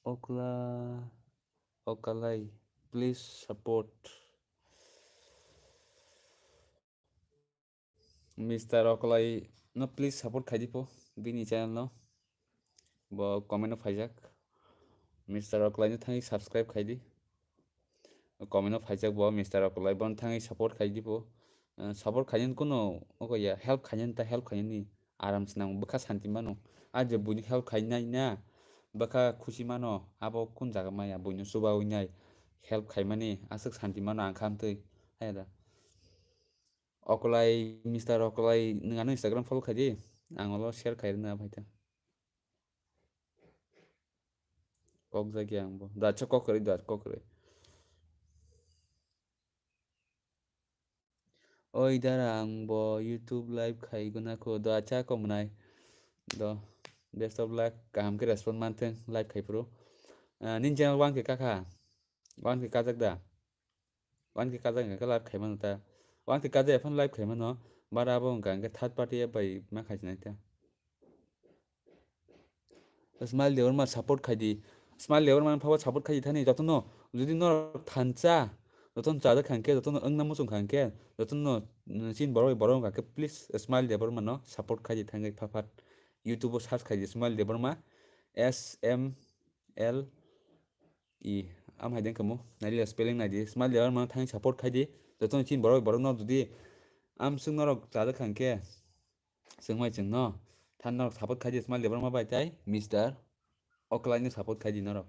Okla, Okalai, please support. Mister Okalai no please support khai di po, bini channel no. Bo comment o phaijak. Mister Okalai no thangwi subscribe khai di. Comment o phaijak bo Mister Okalai, bono thangwi support khai di po. Eh, support khainani kuno oko ya, help khainani ta help khainani aram se nango, bwkha santi mano. A je buini help khainai na, bwkha khusi mano, abo kun jaga maya, buino chubawi nai, help khaimani aswk santi mano ang kha amtwi, haya da. Okolai, Mister Okolai, nwng ano Instagram follow khai di, ang olo share khai rwna bai ta. Kok jagya ang bo. Da acha kok kwrwi, da kok kwrwi. Oi dara, ang bo YouTube live khai guna kho. Do acha kok mwnai. Do best of luck. Kaham khe respond manthung live khai phuru. Ah, nini channel wan khe kakha. Wan khe kajak da. Wan khe kajak hwnkha khe live khai mano ta. Wan khe kajak phano live khai mano. Bara abo hwnkha hwnkhe third party app bai ma khai sinai ta. Smile Debbarma support khai di. Smile Debbarma phabo support khai di thani jotono. Jodi norok thansa, jotono chajak kha hwnkhe, jotono wngna muchung kha hwnkhe, jotono, mm, chin borok bai borok wngkha khe, please Smile Debbarma no support khai di thangwi pha phat. YouTube o search khai di Smile Debbarma, S M L E. Am hai deng kamo, nai le spelling nai di. Smile Debbarma no thangwi support khai di. Jotono chin borok bai borok no jodi amswk norok chajak kha hwnkhe, Chwngmai chwngno than norok support khai di Smile Debbarma bai tai Mister Oklai no support khai di norok.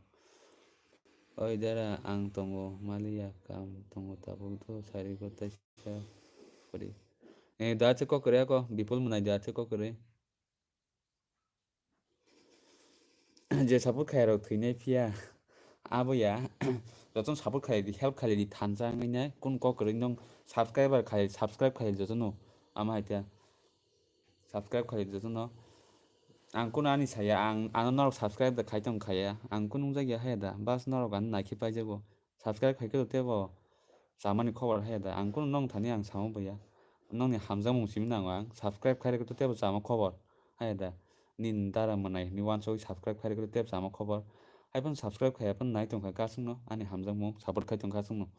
Oi dara ang tongo maliya kam tongo tabuk do sari ko taisa kori. Eh, da che kok kore ako Bipul mwnai da che kok kore. Je support khai rok thwinai phiya abo ya. Jotono support khai di, help khai di thansa wngwi nai. Kun kok kwrwi nong subscriber khai, subscribe khai jotono. Ama hai ta. Subscribe khai jotono. Ang kuno ani saya, ang ano norok subscribe da khai tong khaya. Ang kuno wngjakya haya da. Bas norok ano naikhe paijago. Subscribe khai khe tebo chamani khobor haya da. Ang kuno nong thani ang samo baya. Nongni hamjakmung simi nango ang. Subscribe khai khe tebo chama khobor haya da. Nini dara mwnai ni wansugwi subscribe khai khe tebo chama khobor. Hai phano subscribe khai phano nai tong kha kasungno ani hamjakmung support khai tong kasungno.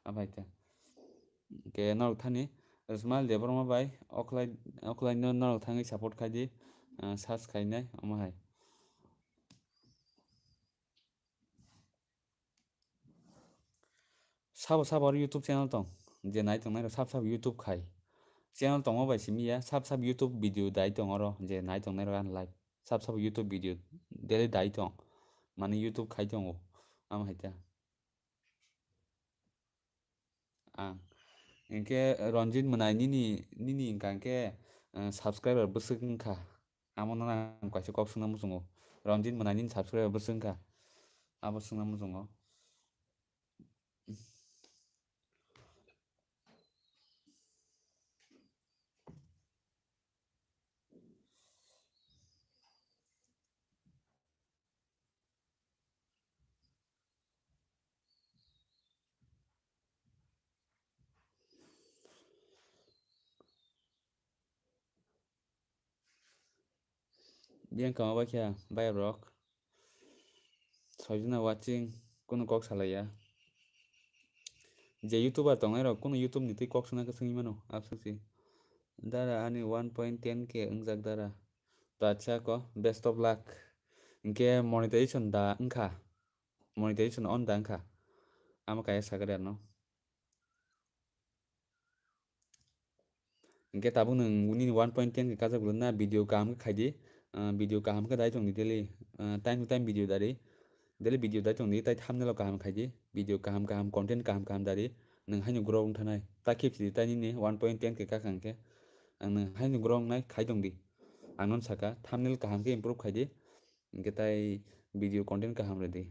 Abai ta. Ke norok thani Smile Debbarma bai Oklai, Oklai no norok thangwi support khai di, ah, search khainai omo hai. Sabo sabo oro YouTube channel tong, je nai tongnai rok sab sab YouTube khai. Channel tongma bai simi ya, sab sab YouTube video dai tong oro, je nai tongnai rok ani live. Sab sab YouTube video daily dai tong, mane YouTube khai tongo, amo hai ta. Ang. Hinkhe Ranjit Mwnai nini, nini hwnka hinkhe, eh, subscriber bwswk wngkha. Amo no ang kaisa kok swngna muchungo. Ranjit Mwnai nini subscriber bwswk wngkha. Abo swngna muchungo. Biyang kama bai khe bayap rok. Soijwna watching, kunu kok salaiya. Je YouTuber tongnai rok, kunu YouTube ni twi kok swngna khe swngwi mano, abswk si. Dara ani one point ten K wngjak dara. To acha ko, best of luck. Hinkhe monetization da wngkha. Monetization on da wngkha. Amo kaya sakari ano. Hinkhe tabuk nwng nini one point ten khe kajak bwlwk na video kaham khe khai di. Ah, video kaham khe dai tong di daily. Ah, time to time video dari. Daily video dai tong di, tai thumbnail o kaham khai di. Video kaham kaham, content kaham kaham dari. Nwng haino grow wng thanai. Ta khip si di tai nini one point ten khe kakha hinkhe. Ang nwng haino grow wngnai khai tong di. Ang non saka thumbnail kaham khe improve khai di. Hinkhe tai video content kaham rw di.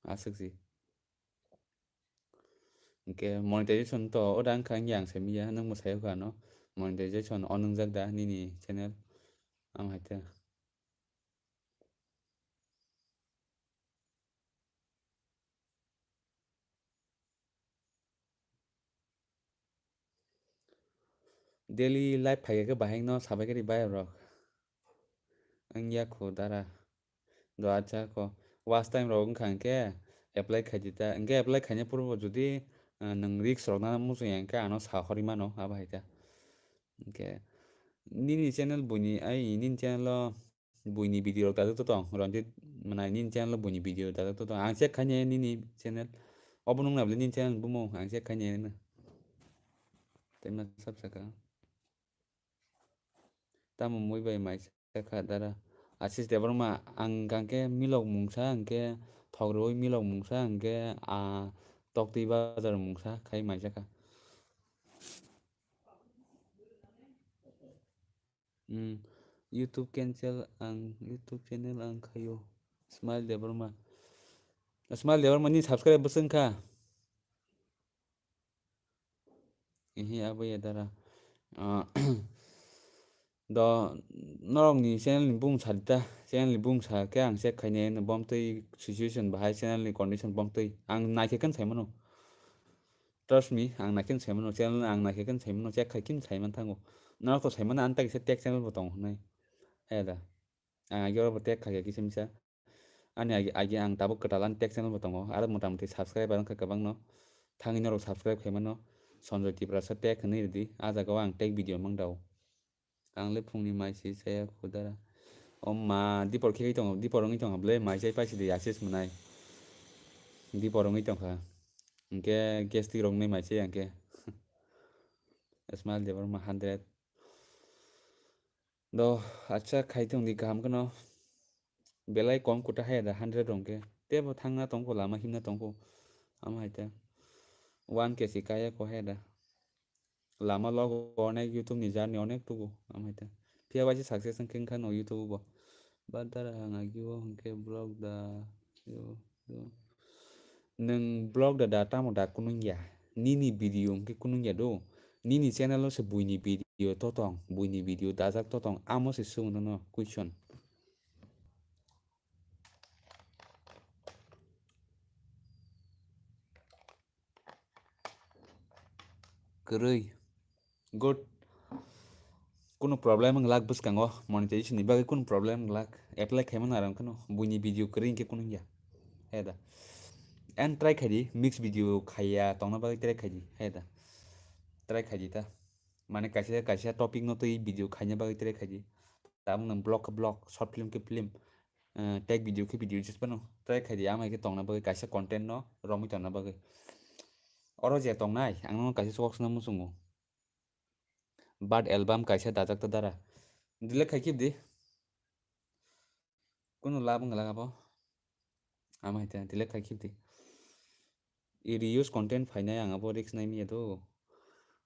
Aswk si. Hwnkhe monetization to o da wngkha, wngya ang saimanya, nwng mwsai wngkha ano. Monetization o nwngjak da nini channel? Ang hai khe. Daily live phaikhe bahai no sabai khe ri bai rok. Wngya kho dara. Do acha kho. Watch time rok wngkha hwnkhe apply khaidi ta. Hwnkhe apply khaina purbo jodi, ah, nwng risk rok nana muchung ya hwnkhe ano sa hori mano abo hai khe. Hwnkhe nini channel buini ai nini channel o buini video rok dajak to tong, Ranjit mwnai nini channel o buini video dajak to tong. Ang check khainai nini channel. Obo nung nabli nini channel bumo ang check khainai na. Tei ma sab saka. Tamo mui bai mai saka dara. Ashish Debbarma ang hwnkhe milok mungsa hwnkhe thok rwui milok mungsa hwnkhe a toktwi bazar mungsa khai mai saka. Hmm. YouTube cancel ang, YouTube channel ang khayo. Smile Debbarma. Smile Debbarma ni subscribe bwswng kha. Ihi abo ya dara. Ah, do norok ni channel ni bung sa di ta. Channel ni bung sa khe ang check khainai no, bom twi situation bahai channel ni condition bom twi. Ang naikhe kan sai mano. Trust me, ang naikhe sai mano, channel ang naikhe kan sai mano, check khai kin sai man thango. Norok to sai mano, ang ta kisa tech channel bo tongo hwnwi. He da. Ang agi oro bo tag khaikha kisa misa. Ani agi, agi ang tabuk kwtal ani tag channel bo tongo. Aro mota moti subscriber wngkha kwbangno. Thangwi norok subscribe khaimano. Sanjoy Tiprasa tag hwnwi rwdi. Ah jagao ang tag video mang dao. Ang le phungni mai se chaya kho dara. O ma, dipor khe tongo, dipor wngwi tongo ble, mai chai paisidi asis mwnai. Dipor wngwi tongkha. Hwnkhe gastric rok wngnai mai chai ang khe. Smile Debbarma hundred. Do, acha, khai tong di kaham kheno. Belai kom kuta hai da hundred rong khe. Tebo thangna tongkho, lama himna tongkho. Ama hai ta. One K si kaya ko hai da. Lama logo onek YouTube ni journey onek tugo. Ama hai ta. Phiya waisa success wngkhe wngkha no YouTube bo. Badar ang agi o hwnkhe vlog da. Yo, yo. Nwng vlog da, da tamo da kunung ya. Nini video hwnkhe kunung ya do. Nini channel o se buini video to tong, buini video dajak to tong. Amo se swng nono question. Kwrwi. Good. Kunu problem wng lak bwskango, monetization ni bagwi kunu problem wng lak. Apply khaimano arang kheno, buini video kwrwi hwnkhe kunu wngya. He da. And try khaidi, mix video khaiya tongna bagwi try khaidi. He da. Try khaidi ta. Mane kaisa, kaisa topic no twi video khaina bagwi try khaidi. Tabuk nwng vlog khe vlog, short film khe film, eh, tech video khe video just phano try khaidi, ama khe tongna bagwi kaisa content no romwi tongna bagwi. Oro je tongnai, ang no kaisa kok swnam muchungo. But album kaisa dajak ta dara. Delete khai khibdi. Kunu lab wng lak abo. Ama hai ta delete khai khibdi. I reuse content phainai ang abo risk nai miya do.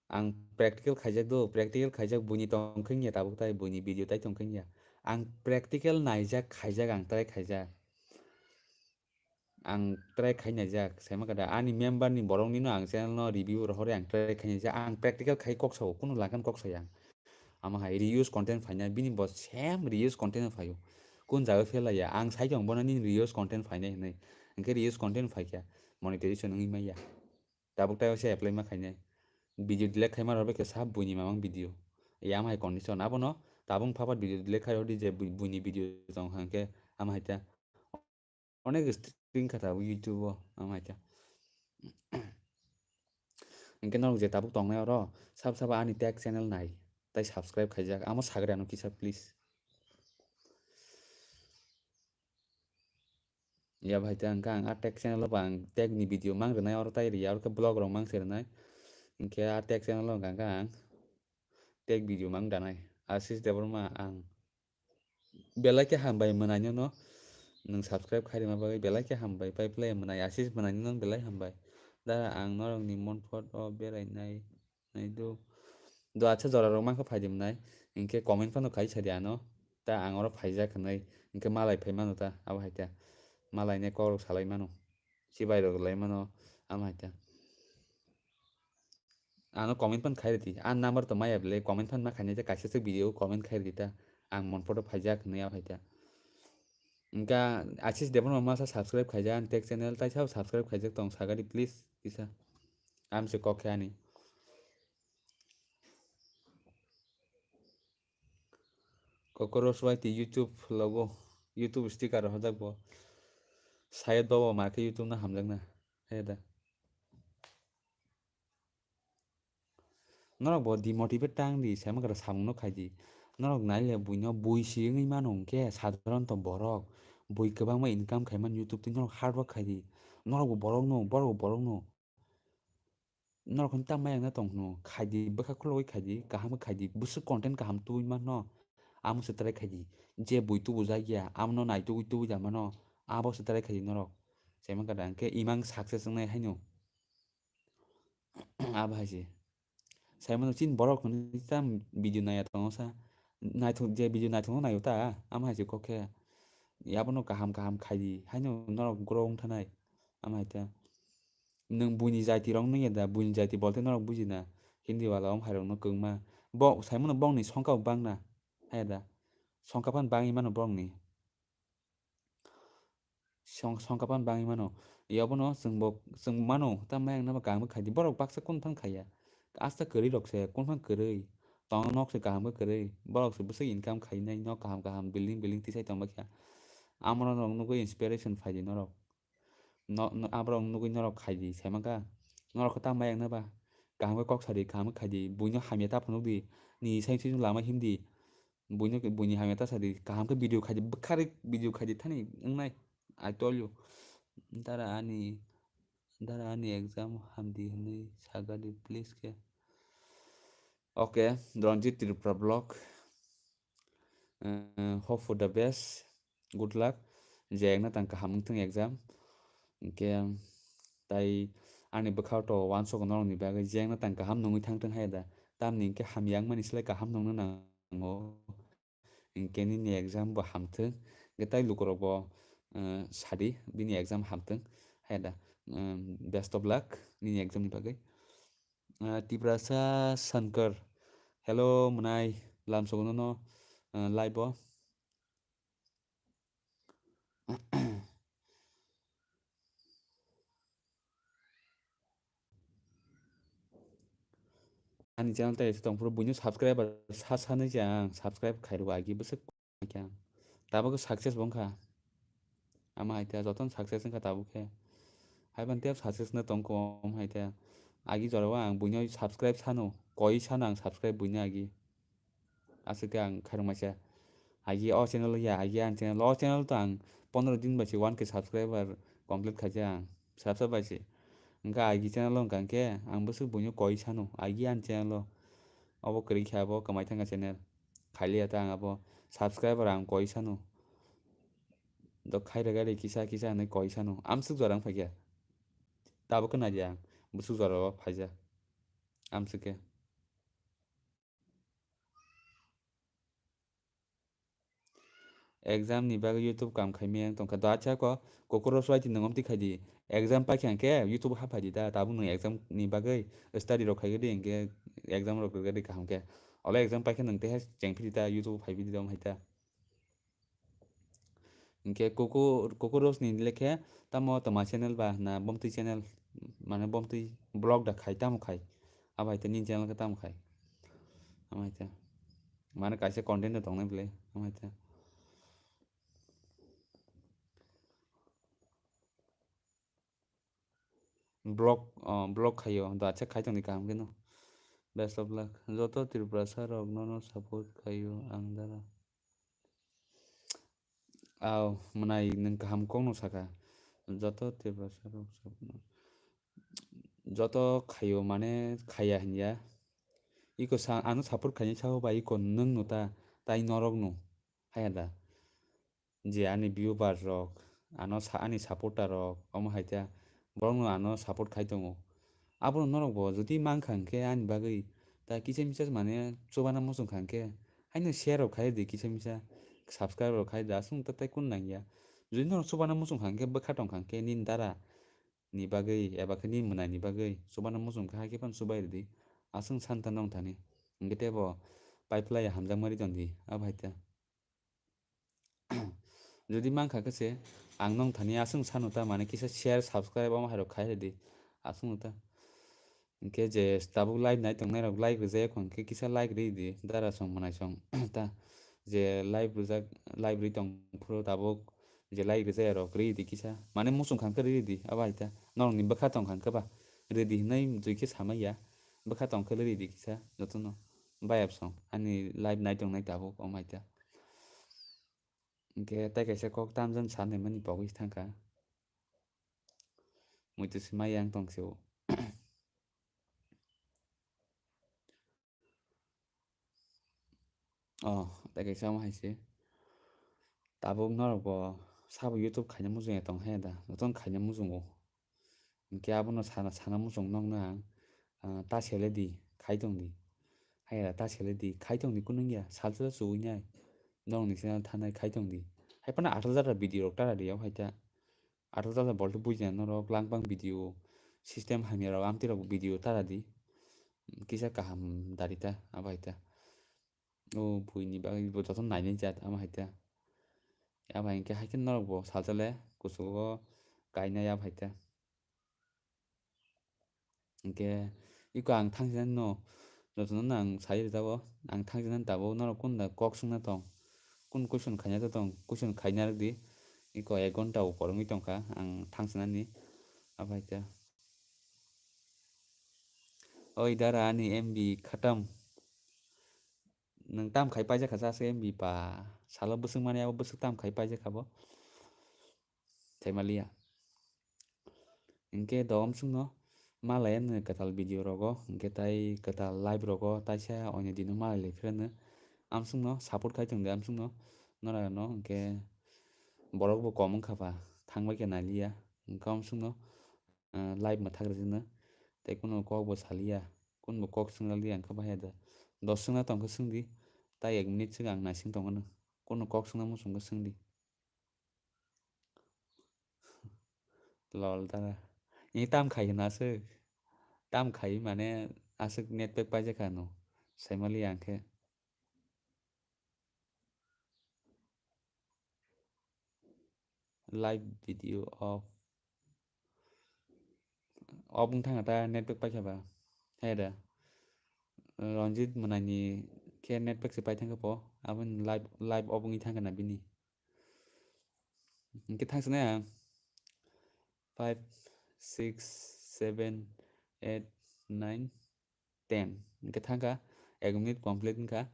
Ang practical khaijak do, practical khaijak buini tong kheng ya tabuk tai buini video tai tong kheng ya. Ang practical naijak khaijak ang try khaijak. Ang try khai naijak, saima kada ani member ni borok nino ang channel no review rohorwi ang try khai naijak. Ang practical khai kok sao, kunu lagan kok saya ang. Ama hai reuse content phainai, bini bo same reuse content phaio. Kun jaga fail ya, ang sai tong bono nini reuse content phainai hinwi. Hwnkhe reuse content phaikha, monetization wngwi maya. Tabuk tai se apply ma khainai. Video delete khai ma rwbaikhe sa buini mamang video. Ya ama hai condition, abono tabuk phapat video delete khai rwdi je bui-, buini video tong hwnkhe ama hai ta. Onek string kha tabuk YouTube o, ama hai ta. Hwnkhe norok je tabuk tongnai oro, sab sabo ani tech channel nai, tai subscribe khaijak, amo sagri ano kisa please. Ya bhai, ta hwnkhe ang a tech channel o bo ang tech ni video mang rwnai, oro tai rwya, oro khe vlog rok mang se rwnai. Hwnkhe a tech channel o hwnkha khe ang tech video mang danai. Ashish Debbarma ang belai khe hambai mwnaino no. Nwng subscribe khai rwma bagwi belai khe hambai. Pai phlai mwnai Ashish mwnaino no belai hambai. Da ang norokni Monpot o berai nai, nai do. Do acha jora rok mankha phaidi mwnai. Hinkhe comment phano khai sadi ano. Ta ang oro phaijak hinwi. Hinkhe malai phai mano ta abo hai ta. Malai ne kok rok salai mano. Chibai rok lai mano amo hai ta. Ano comment phan khai ridi. Ang number to maya bele comment phan ma khainai ta kaisa se video comment khai ridi ta. Ang mon photo phaijak hinwi a phaita. Engka Ashish Debbarma masa subscribe khaijak ang tech channel tai sao subscribe khaijak tong sagadi please kisa. Am se kok khe ani. Kokoro swai ti YouTube logo, YouTube sticker rok hojak bo. Sayed babo ma khe YouTube no hamjakna. He da. Norok bo demotivate tang di, sai mangkha samung no khai di. Norok nai le bui no bui si wngwi mano hwnkhe sadharanto borok bui kwbangma income khai man YouTube twi norok hard work khai di. Norok bo borok no, borok bo borok no. Norok hwn tamo yang na tong hwno khai di, bwkha khulogwi khai di, kaham khe khai di, bwswk content kaham tubui mano. Amo se try khai di, je bui tubu jak ya, amo no naitugwi tubui da mano, abo se try khai di norok. Sai mangkha da hwnkhe imang success wngnai haino. Abo hai se. Sai mano chini borok hwnwi ta video naiya tongo sa. Naithok, je video naithokno naio ta, amo hai se kok khe. Abono kaham kaham khai di, haino norok grow wng thanai. Amo hai ta. Nwng buini jaiti rok nungya da, buini jaiti bolte norok buji na. Hindi wala wng hai rok no kwngma. Bo, sai mano bongni songkha bo bang na. Haya da. Songkha phan bangwi mano borokni. Song-, songkha phan bangwi mano. Yabono chwng bo, chwng mano, ta mayang naba kaham khe khai di. Borok baksa kun phan khaiya. Asta kwrwi rok se, kun phan kwrwi. Tong nok se kaham khe kwrwi. Borok se bwswk income khainai, nok kaham kaham, building, building tisai tong bakya. Amoro rok nugwi inspiration phai di norok. No, no, aborok nugwi norok khai di, sai mangkha. Norok khe ta mayang naba. Kaham khe kok sa di, kaham khe khai di. Buino hamya ta phunuk di. Ni sai sai lama him di. Buino, buini hamya ta sa di, kaham khe video khai di, bwkha ri video khai di thani wngnai. I told you. Dara ani, dara ani exam ham di hwnwi saga di, please khe. Okay, Ranjit Tripura Vlog. Eh, hope for the best. Good luck. Je ekna tang kaham wngthung exam. Hwnkhe tai ani bwkhao to uansukgo norokni bagwi je ekna tang kaham nungwi thangthung hai da. Tamni hwnkhe hamya wngmani slai kaham nungna nango. Hwnkhe nini exam bo hamthung. Hwnkhe tai lukurokbo, eh, sadi bini exam hamthung hai da. Eh, best of luck nini exam ni bagwi. Eh, Tiprasa Shankar. Hello, mwnai, lamsogo nono, eh, live o. Ani channel tai tong phuru buino subscriber sa sanai se ang subscribe khairok agi bwswk. Khe ang tabuk success bo wngkha. Ama hai khe jotono success wngkha tabuk khe. Haiban tei success no tongkho om hai khe. Agi jorao ang buino subscribe sano, koi sano ang subscribe buino agi. Aswk khe ang khairok maisa. Agi o channel ya, agi ang channel, o channel to ang pondro din bai se one K subscriber complete khaikha ang. Subscribe bai se. Wngkha agi channel wngkha khe ang bwswk buino koi sano, agi ang channel o. Obo kwrwi khe abo kwmai thangkha channel. Khailiya ta ang abo subscriber ang koi sano. Do khairega de kisa kisa hinwi koi sano. Amswk jora wng phaikha. Tabuk khe naidi ang. Bwswk jora o phaija. Amswk khe. Exam ni bagwi YouTube kam khai miyang tongkha. Do acha ko, kokoro swai ti nwng omti khai di. Exam paikha hwnkhe YouTube ha phai di ta. Tabuk nwng exam ni bagwi study rok khai di hwnkhe exam rok rwgadi kaham khe. Ola exam paikha nwng teha cheng phidi ta YouTube phai phidi dong hai ta. Hwnkhe kuku-, kukurus ni lekhe tamo toma channel ba na bomtwi channel mane bomtwi vlog da khai tamo khai. Abo hai te nini channel khe tamo khai. Amo hai te. Mane kaisa content da tongnai bwle. Amo hai te. Block, oh, block khaio. Do acha khai tongdi kaham kheno. Best of luck. Joto Tripurasa rok nono support khaio ang dara. Aw, mwnai nwng kaham kokno saka. Joto Tripurasa rok support no-, joto khaio mane khaiya hinya. Iko sa-, ano support khaini sabo ba iko nwng no ta, tai norok no. Haya da. Je ani viewer rok, ano sa-, ani supporter rok, omo hai ta, borok no ano support khai tongo. Abono norok bo jodi mankha hwnkhe ani bagwi, ta kisa misa mane chubana muchung kha hwnkhe, haino share rok khai di kisa misa, subscribe rok khai di, aswk ta tai kun nangya. Jodi norok chubana muchung kha hwnkhe, bwkha tong kha hwnkhe, nini dara ni bagwi, eba khe nini mwnai ni bagwi, chubana muchung kha, hai khe phano chubai rwdi. aswng san ta nong thani. Hwnkhe tei bo pipe lai hamjakma ri tong di, abo hai ta. Jodi mankha khe se ang nong thani aswng sano ta, mane kisa share, subscribe omo hai rok khai rw di, aswng ta. Hwnkhe je tabuk live nai tongnai rok like rijak ya, hwnkhe kisa like ri di, dara song mwnai song ta. Je live rijak, live ri tong phuru tabuk je like rijak ya rok ri di kisa. Mane muchung khan khe ri di, abo hai ta. Norok ni bwkha tong khan khe ba ri di hinwi jui khe samai ya. Bwkha tong khe ri di kisa jotono. Bayap song ani live nai tongnai tabuk omo hai ta. Hwnkhe tai kaisa kok tamjani sanai mani pogwi thangkha. Muitu se mai yang tong se o. Oh, tai kaisa omo hai se. Tabuk norok bo sabo YouTube khaina muchung ya tong hai da. Jotono khaina muchungo. Hwnkhe abono sana, sana muchung nokno ang, ah, ta sele di, khai tong di. Hai da, ta sele di, khai tong di, kunung ya, salsa chuwi nai. Norok ni channel thanai khai tong di. Hai phano atal jatra video rok tara di, o hai ta. Atal jatra bolte buji ya norok, langpang video, system hamya rok, amtwi rok video tara di. Kisa kaham dari ta, abo hai ta. O buini bagwi bo jotono nainai jat, abo hai ta. Abo hai khe hai khe norok bo salsa le kuchugo kainai, abo hai ta. Hwnkhe iko ang thangsinani no, jotono no ang sai rwjago, ang thangsinani tabuk norok kunda kok swngna tong, kun question khaina tong, question khaina rwdi, iko ek ghonta upor wngwi tongkha ang thangsinani, abo hai khe. Oi dara ani M B khatam, nwng tam khai paijak kha sa se M B pa, salo bwswk mani abo bwswk tam khai paijak kha bo. Thaimalia. Hwnkhe do amswkno malai anw kwtal video rogo, hwnkhe tai kwtal live rogo taisa oinw dino malai lai phirano. Amswkno support khai tongdi amswkno norano, hwnkhe borok bo kom wngkha ba thangbai khe nailiya, hwnkhe amswkno, ah, live mwthak rwjakno tei kunu kok bo saliya, kunu bo kok swnglalia hwnkhe bahai da. Dos swngna tongkhe swngdi, tai ek minute swkang naising tongno, kunu kok swngna muchungkhe swngdi. Lol tara. Ni tam khai hino aswk. Tam khai mane aswk net pack paijak kha no. Saimali ang khe. Live video off. Off wng thangkha ta net pack paikha ba. Hai da. Ranjit Mwnaini khe net pack se paithangkha po. Aboni live, live off wngwi thangkha na bini. Hwnkhe thangsinai ang five, six, seven, eight, nine, ten. Hwnkhe thangkha, ek minute complete wngkha.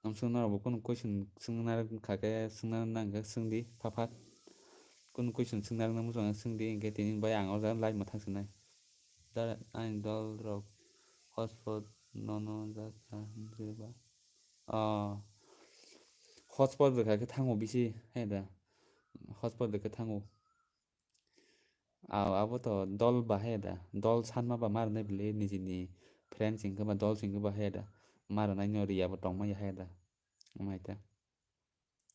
Amswk norok bo kunu question swngna kha khe swngna nang khe swngdi, phaphat. Kunu question swngna rwna muchung khe swngdi, hwnkhe tini bai ang o jaga live mwthang sinai. Da, ani dol rok hotspot nono jaka hwnjeba. Oh, hotspot rwkha khe thango bisi, hai da. Hotspot rwkha thango. Aw, abo to dol ba hai da. Dol sanma ba mar nai bile nijini friend sing khe ba dol sing khe ba hai da. Mar nai no ri abo tongma ya hai da. Amai ta.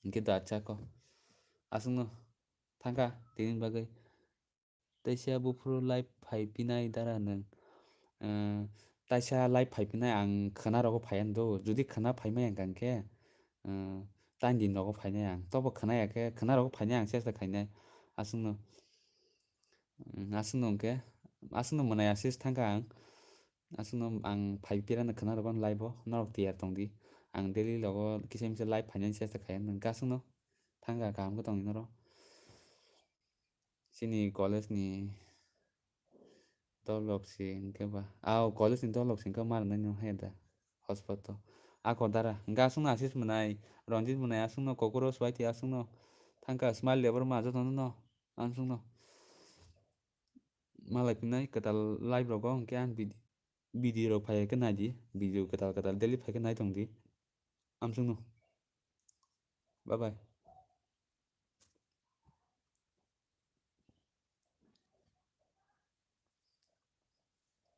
Hwnkhe da acha ko. Aswkno thangkha tini bagwi. Teisa buphuru live phai pinai dara nwng. Eh, taisa live phai pinai ang khwna rogo phai ani do. Jodi khwna phai maya hwnkha khe, eh, tain din rogo phainai ang. Tobo khwna ya khe khwna rogo phainai ang chesta khainai. Aswkno, mm, aswkno hwnkhe, aswkno mwnai assist thangkha ang. Aswkno ang phai pirano khwna rogo live o. Norok tiyar tongdi. Ang daily logo kisa misa live phainani chesta khai. Nwng aswkno thangkha kaham khe tongdi norok. Chini college ni dolok si hwnkhe ba. Aw, college ni dolok si hwnkhe ma rwnai nung hai da. Hotspot to. Ako dara. Hwnkhe aswkno Ashish mwnai, Ranjit mwnai, aswkno Kokoro Swaiti, aswkno thangkha Smile Debbarma, jotono no, aswkno. Malai pinai kwtal live rogo hwnkhe ang video, video rok phai khe nai di. Video kwtal kwtal daily phai khe nai tong di. Amswkno. Bye bye.